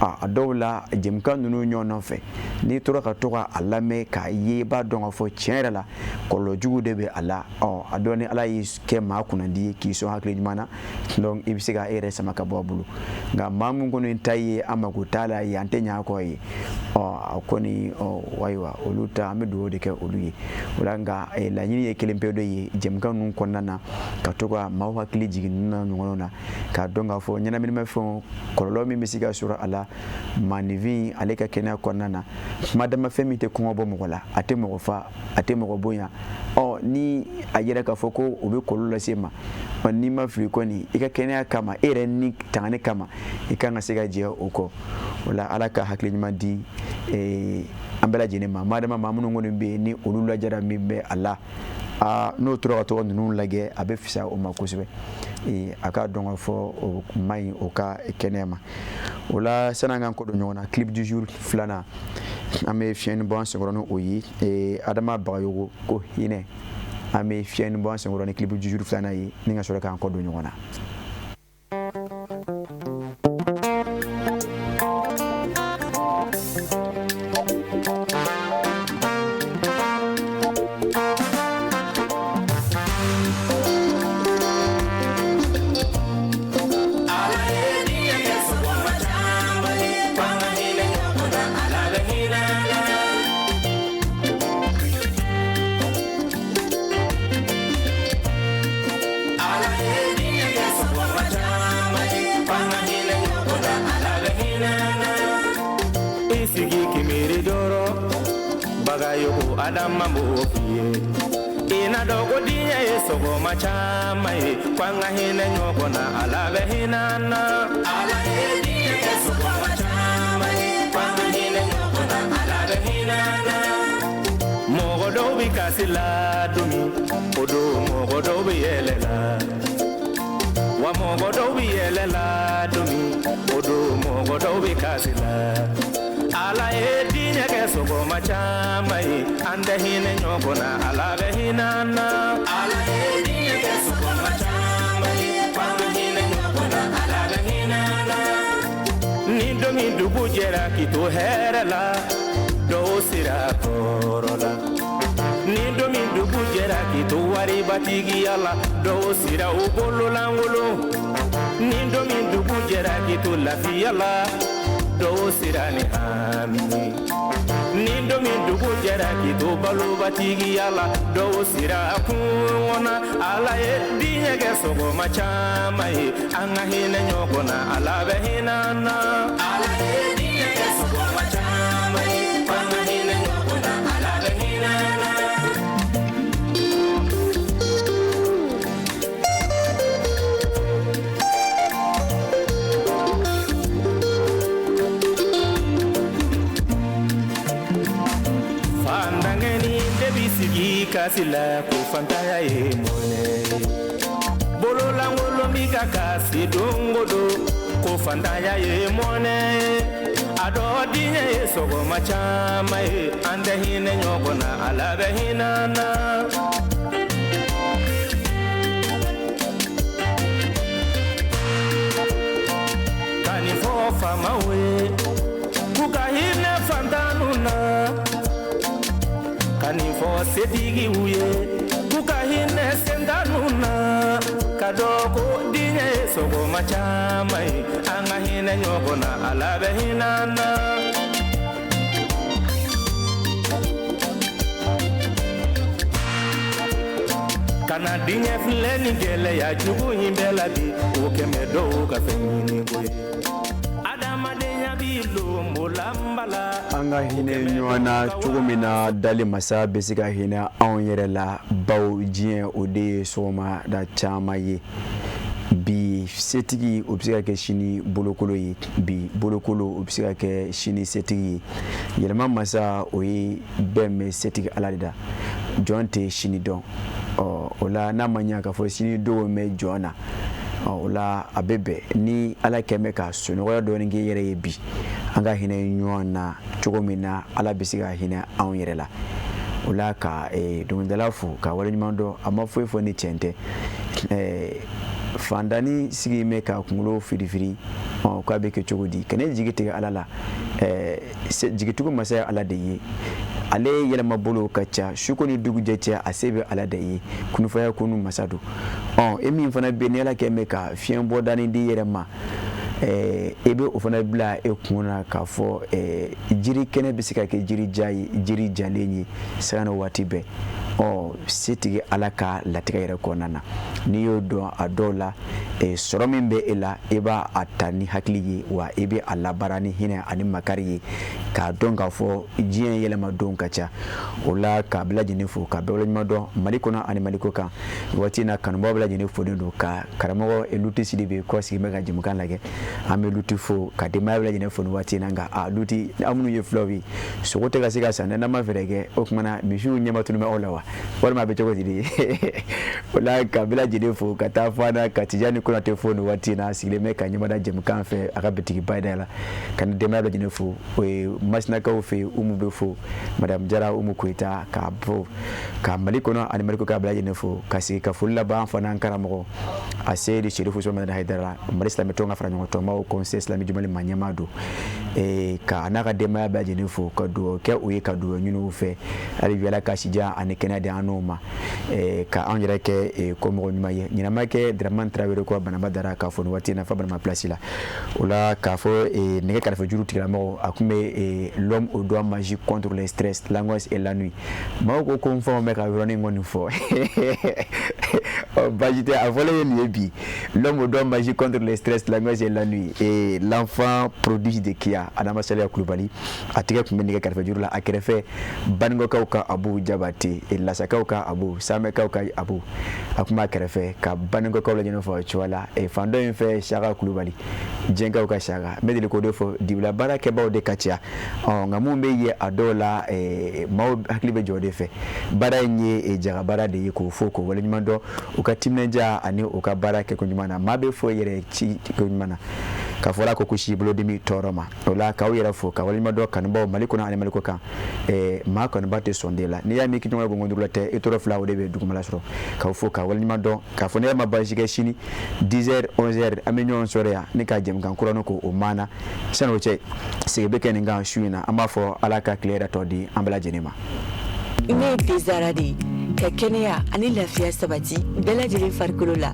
Speaker 1: a dɔw la jɛmukan ninnu ɲɔgɔn nɔfɛ, n'i tora ka to ka a lamɛn k'a ye, i b'a dɔn k'a fɔ tiɲɛ yɛrɛ la, kɔlɔlɔ jugu de bɛ a la. Ɔ a dɔn ni Ala y'i kɛ maa kunnandi ye, k'i sɔn hakili ɲuman na, donc i bɛ se ka e yɛrɛ sama ka bɔ a bolo. Nka maa min kɔni ta ye an mako t'a la ye, an tɛ ɲɛ a kɔ ye, ɔ a kɔni, ɔ ayiwa, olu ta, an bɛ dugawu de kɛ olu ye o la. Nka laɲini ye kelen pe dɔ ye jɛmukan ninnu kɔnɔna na, ka to ka maaw hakili jigin ninnu na ɲɔgɔnnaw na, k'a dɔn k'a fɔ ɲɛnaminimafɛnw kɔlɔlɔ min bɛ se ka sɔrɔ a la maaninfin ale ka kɛnɛya kɔnɔna na. Kuma dama, fɛn min tɛ kɔngɔ bɔ mɔgɔ la, a tɛ mɔgɔ fa, a tɛ mɔgɔ bonya, ɔ ni a yɛrɛ k'a fɔ ko o bɛ kɔlɔlɔ lase ma, ɔ n'i ma fili kɔni, i ka kɛnɛya kama, e yɛrɛ ni tangani kama, i kan ka se ka jɛ o kɔ. O la, Ala ka hakili ɲuman di. An bɛɛ lajɛlen ma madama maa minnu kɔni bɛ yen ni olu lajɛra min bɛ a la, n'o tora ka tɔgɔ ninnu lajɛ, a bɛ fisaya o ma kosɛbɛ. A k'a dɔn k'a fɔ o man ɲi o ka kɛnɛya ma. O la, sani an k'an kɔ don ɲɔgɔn na, clip du jour filanan, an bɛ fiɲɛni bɔ an senkɔrɔ ni o ye Adama Bagayogo ko hinɛ. An bɛ fiɲɛni bɔ an senkɔrɔ ni clip du jour filanan ye ni ka sɔrɔ k'an kɔ don ɲɔgɔn na.
Speaker 11: Adama m'o f'i ye, i na dɔn ko diɲɛ ye sɔgɔma caman ye, ko an ka hinɛ ɲɔgɔn na, Ala bɛ hinɛ an na. Ala ye diɲɛ kɛ sɔgɔma caman ye, ko an ka hinɛ ɲɔgɔn na, Ala bɛ hinɛ an na. Mɔgɔ dɔw bɛ kasi la don min, o don mɔgɔ dɔw bɛ yɛlɛ la. Wa mɔgɔ dɔw bɛ yɛlɛ la don min, o don mɔgɔ dɔw bɛ kasi la. Ala ye diɲɛ kɛ sɔgɔma caman ye, an tɛ hinɛ ɲɔgɔn na, Ala bɛ hinɛ an na. Ala ye diɲɛ kɛ sɔgɔma caman ye, ko an ka hinɛ ɲɔgɔn na, Ala bɛ hinɛ an na. Ni don min dugu jɛra k'i to hɛrɛ la, dɔw sera tɔɔrɔ la. Ni don min dugu jɛra k'i to waribatigiya la, dɔw sera u bololankolon. Ni don min dugu jɛra k'i to lafiya la, dɔw sera ni hami ye. Ni don min dugu jɛra k'i to balobatigiya la, dɔw sera a kungo na. Ala ye diɲɛ kɛ sɔgɔma caman ye, an ka hinɛ ɲɔgɔn na, Ala bɛ hinɛ an na. Ala ye diɲɛ kɛ sɔgɔma caman ye, ko an ka hinɛ ɲɔgɔn na, Ala bɛ hinɛ an na. Sigi kasi la ko fantanya ye mɔnɛ ye, bololankolon bi ka kasi don o don ko fantanya ye mɔnɛ ye. A dɔ diɲɛ ye sɔgɔma caman ye, an tɛ hinɛ ɲɔgɔn na, Ala bɛ hinɛ an na. Ka nin fɔ faamaw ye k'u ka hinɛ fantanw na, ka nin fɔ setigiw ye k'u ka hinɛ sentanw na, ka dɔn ko diɲɛ ye sɔgɔma caman ye, an ka hinɛ ɲɔgɔn na, Ala bɛ hinɛ an na. Ka na diɲɛ filɛ ni gɛlɛya jugu in bɛɛ la bi, o kɛmɛ dɔw ka fɛn ɲini ko ye. Adamadenya bi lonbolanba la.
Speaker 1: An ka hinɛ ɲɔgɔn na cogo min na, dali masa bɛ se ka hinɛ anw yɛrɛ la, bawo diɲɛ o de ye sɔgɔmada caman ye. Bi setigi o bɛ se ka kɛ sini bolokolo ye, bi bolokolo o bɛ se ka kɛ sini setigi ye. Yɛlɛma masa o ye bɛɛ mɛn setigi Ala de da, jɔn tɛ sini dɔn. O la, n'a ma ɲɛ k'a fɔ sini dogo mɛn jɔn na, o la a bɛ bɛn ni Ala kɛn bɛ ka sunɔgɔya dɔɔni k'i yɛrɛ ye bi. An ka hinɛ ɲɔgɔn na cogo min na, Ala bɛ se ka hinɛ anw yɛrɛ la. O la, ka dɔnkilidala fo ka waleɲuman dɔn, a ma foyi fɔ ni tiɲɛ tɛ. Fantanni sigi bɛ ka kunkolo firifiri, k'a bɛ kɛ cogo di? Ka ne jigi tigɛ Ala la. Jigitugu masa ye Ala de ye, ale yɛlɛma bolo ka ca, su ko ni dugujɛ cɛ, a se bɛ Ala de ye, kunfaya kunu masa don. E min fana bɛ ni Ala kɛ bɛ ka fiɲɛ bɔdani di yɛrɛ ma, e bɛ o fana bila e kun na k'a fɔ jiri kɛnɛ bɛ se ka kɛ jiri ja ye, jiri jalen ye sanga ni waati bɛɛ. Ɔ setigi Ala ka latigɛ yɛrɛ kɔnɔna na, n'i y'o dɔn a dɔw la, sɔrɔ min bɛ e la, e b'a a ta ni hakili ye, wa i bɛ a labaara ni hinɛ ani makari ye, k'a dɔn k'a fɔ diɲɛ yɛlɛma don ka ca. O la k'a bɛɛ lajɛlen fo, ka bɛɛ waleɲuman dɔn Mali kɔnɔ ani Mali kɔ kan. Waati in na kanubaw bɛɛ lajɛlen folen don, ka karamɔgɔ Luti Sidibe kɔ sigi bɛ ka jɛmukan lajɛ. An bɛ Luti fo, ka denbaya bɛɛ lajɛlen fo nin waati in na. Nka a Luti, aw minnu ye fulaw ye, sogo tɛ ka se ka san dɛ, n'an ma fɛɛrɛ kɛ. O tuma na misiw ɲɛma tunu bɛ aw la wa, walima a bɛ cogo di de? O la ka bɛɛ lajɛlen fo, ka taa Fana ka Tijani Konate fo nin waati in na, sigilen bɛ ka ɲɛmada jɛmukan fɛ a ka bitigiba da la, ka ni denbaya bɛɛ lajɛlen fo. O ye Masinakaw fɛ yen, Umu bɛ fo, Madame Jara Umu Koyita k'a fo, ka Mali kɔnɔ ani Mali kɔ kan bɛɛ lajɛlen fo, ka sigi ka foli laban fana an karamɔgɔ a Seyidi Serifu Usumani Hayidara, Mali silamɛtɔn ka fara ɲɔgɔn tɔnbaw Conseil islamique du Mali maa ɲɛmaa don, ka n'a ka denbaya bɛɛ lajɛlen fo, ka dugawu kɛ u ye, ka dugawu ɲini u fɛ hali bi Ala ka sijan ani kɛnɛya di an n'u ma, ka anw yɛrɛ kɛ kɔmɔgɔ ɲuman ye. Ɲinama kɛ Dramane Traoré kɔ Banaba Dara k'a fɔ nin waati in na fo Banama place la. O la k'a fɔ nɛgɛ kɛrɛfɛ juru tigilamɔgɔ a tun bɛ l'homme au doigt magique contre le stress, l'angoisse et l'ennui. Maaw ko ko n faw bɛ ka yɔrɔnin kɔni fɔ, baasi tɛ, a fɔlen ye nin ye bi. L'homme au doigt magique contre le stress, l'angoisse et l'ennui et l'enfant prodige de Kia, Adama Saliya Kulubali, a tɛgɛ tun bɛ nɛgɛ kɛrɛfɛ juru la. A kɛrɛfɛ Banikɔkaw ka Abu Jabate, Lasakaw ka Abu, Samɛkaw ka Abu, a tun b'a kɛrɛfɛ ka Banikɔkaw lajɛ fɔ cogoya la. Fan dɔ in fɛ Saka Kulubali, Jɛnkaw ka Saka, n bɛ deli k'o de fɔ, dibila baarakɛbaw de ka ca. Ɔ nka mun bɛ ye a dɔw la, maaw hakili bɛ jɔ o de fɛ. Baara in ye jaga baara de ye, k'o fo k'o waleɲuman dɔn u ka timinandiya ani u ka baara kɛko ɲuman na. Maa bɛ fo yɛrɛ ci ko ɲuman na, ka fɔra ko kusi bolodimi tɔɔrɔ ma. O la k'aw yɛrɛ fo ka waleɲuman dɔn kanubaw Mali kɔnɔ ani Mali kɔ kan. Maa kanuba tɛ sɔn de la, n'i y'a mɛn k'i ɲɔgɔn gɔngɔn la tɛ, i tɔɔrɔ fila o de bɛ dugumala sɔrɔ. K'aw fo ka waleɲuman dɔn, k'a fɔ ne ma baasi kɛ sini 10h 11h an bɛ ɲɔgɔn sɔrɔ yan ni ka jɛmukan kura ko o maana. Sani o cɛ, sigi bɛ kɛ nin kan su in na. An b'a fɔ Ala ka tile yɛrɛ tɔ di an bɛɛ lajɛlen ma.
Speaker 12: Ne ye Tezara de ye, ka kɛnɛya ani lafiya sabati bɛɛ lajɛlen farikolo la.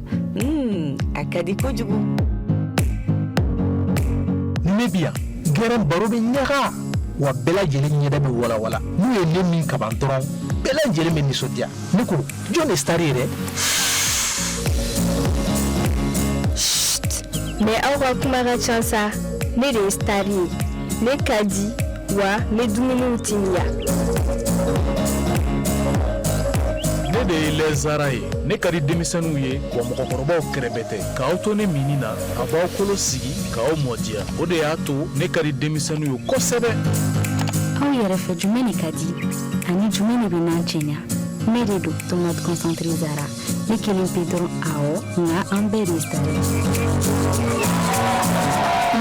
Speaker 12: A ka di kojugu.
Speaker 13: Ni ne bi yan, gɛrɛn baro bɛ ɲaga wa, bɛɛ lajɛlen ɲɛda bɛ walawala. N'u ye ne min kaban dɔrɔn, bɛɛ lajɛlen bɛ nisɔndiya. Ne ko jɔn de star ye dɛ?
Speaker 14: Mais aw ka kuma ka ca sa. Ne de ye star ye, ne ka di wa n bɛ dumuniw timiya.
Speaker 15: Ne de ye lɛzara ye, ne ka di denmisɛnninw ye wa mɔgɔkɔrɔbaw kɛrɛbɛ tɛ. K'aw to ne minni na, a b'aw kolo sigi k'aw mɔdiya. O de y'a to ne ka di denmisɛnninw ye kosɛbɛ.
Speaker 16: Aw yɛrɛ fɛ, jumɛn de ka di ani jumɛn de bɛ n'an cɛɲa? Ne de don tomate concentré Zara, ne kelen pe dɔrɔn, awɔ, nka an bɛɛ de ye star ye.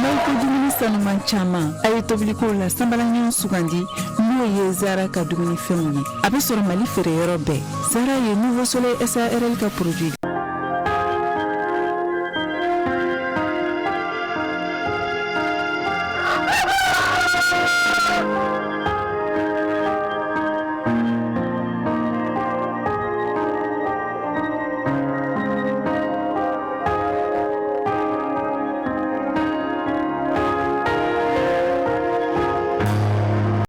Speaker 17: N'aw ko dumuni sanuman caman, a ye tobilikow la sanbalaɲɔgɔn sugandi, n'o ye Zara ka dumunifɛnw ye. A bɛ sɔrɔ Mali feereyɔrɔ bɛɛ. Zara ye Nouveau Soleil SARL ka produit.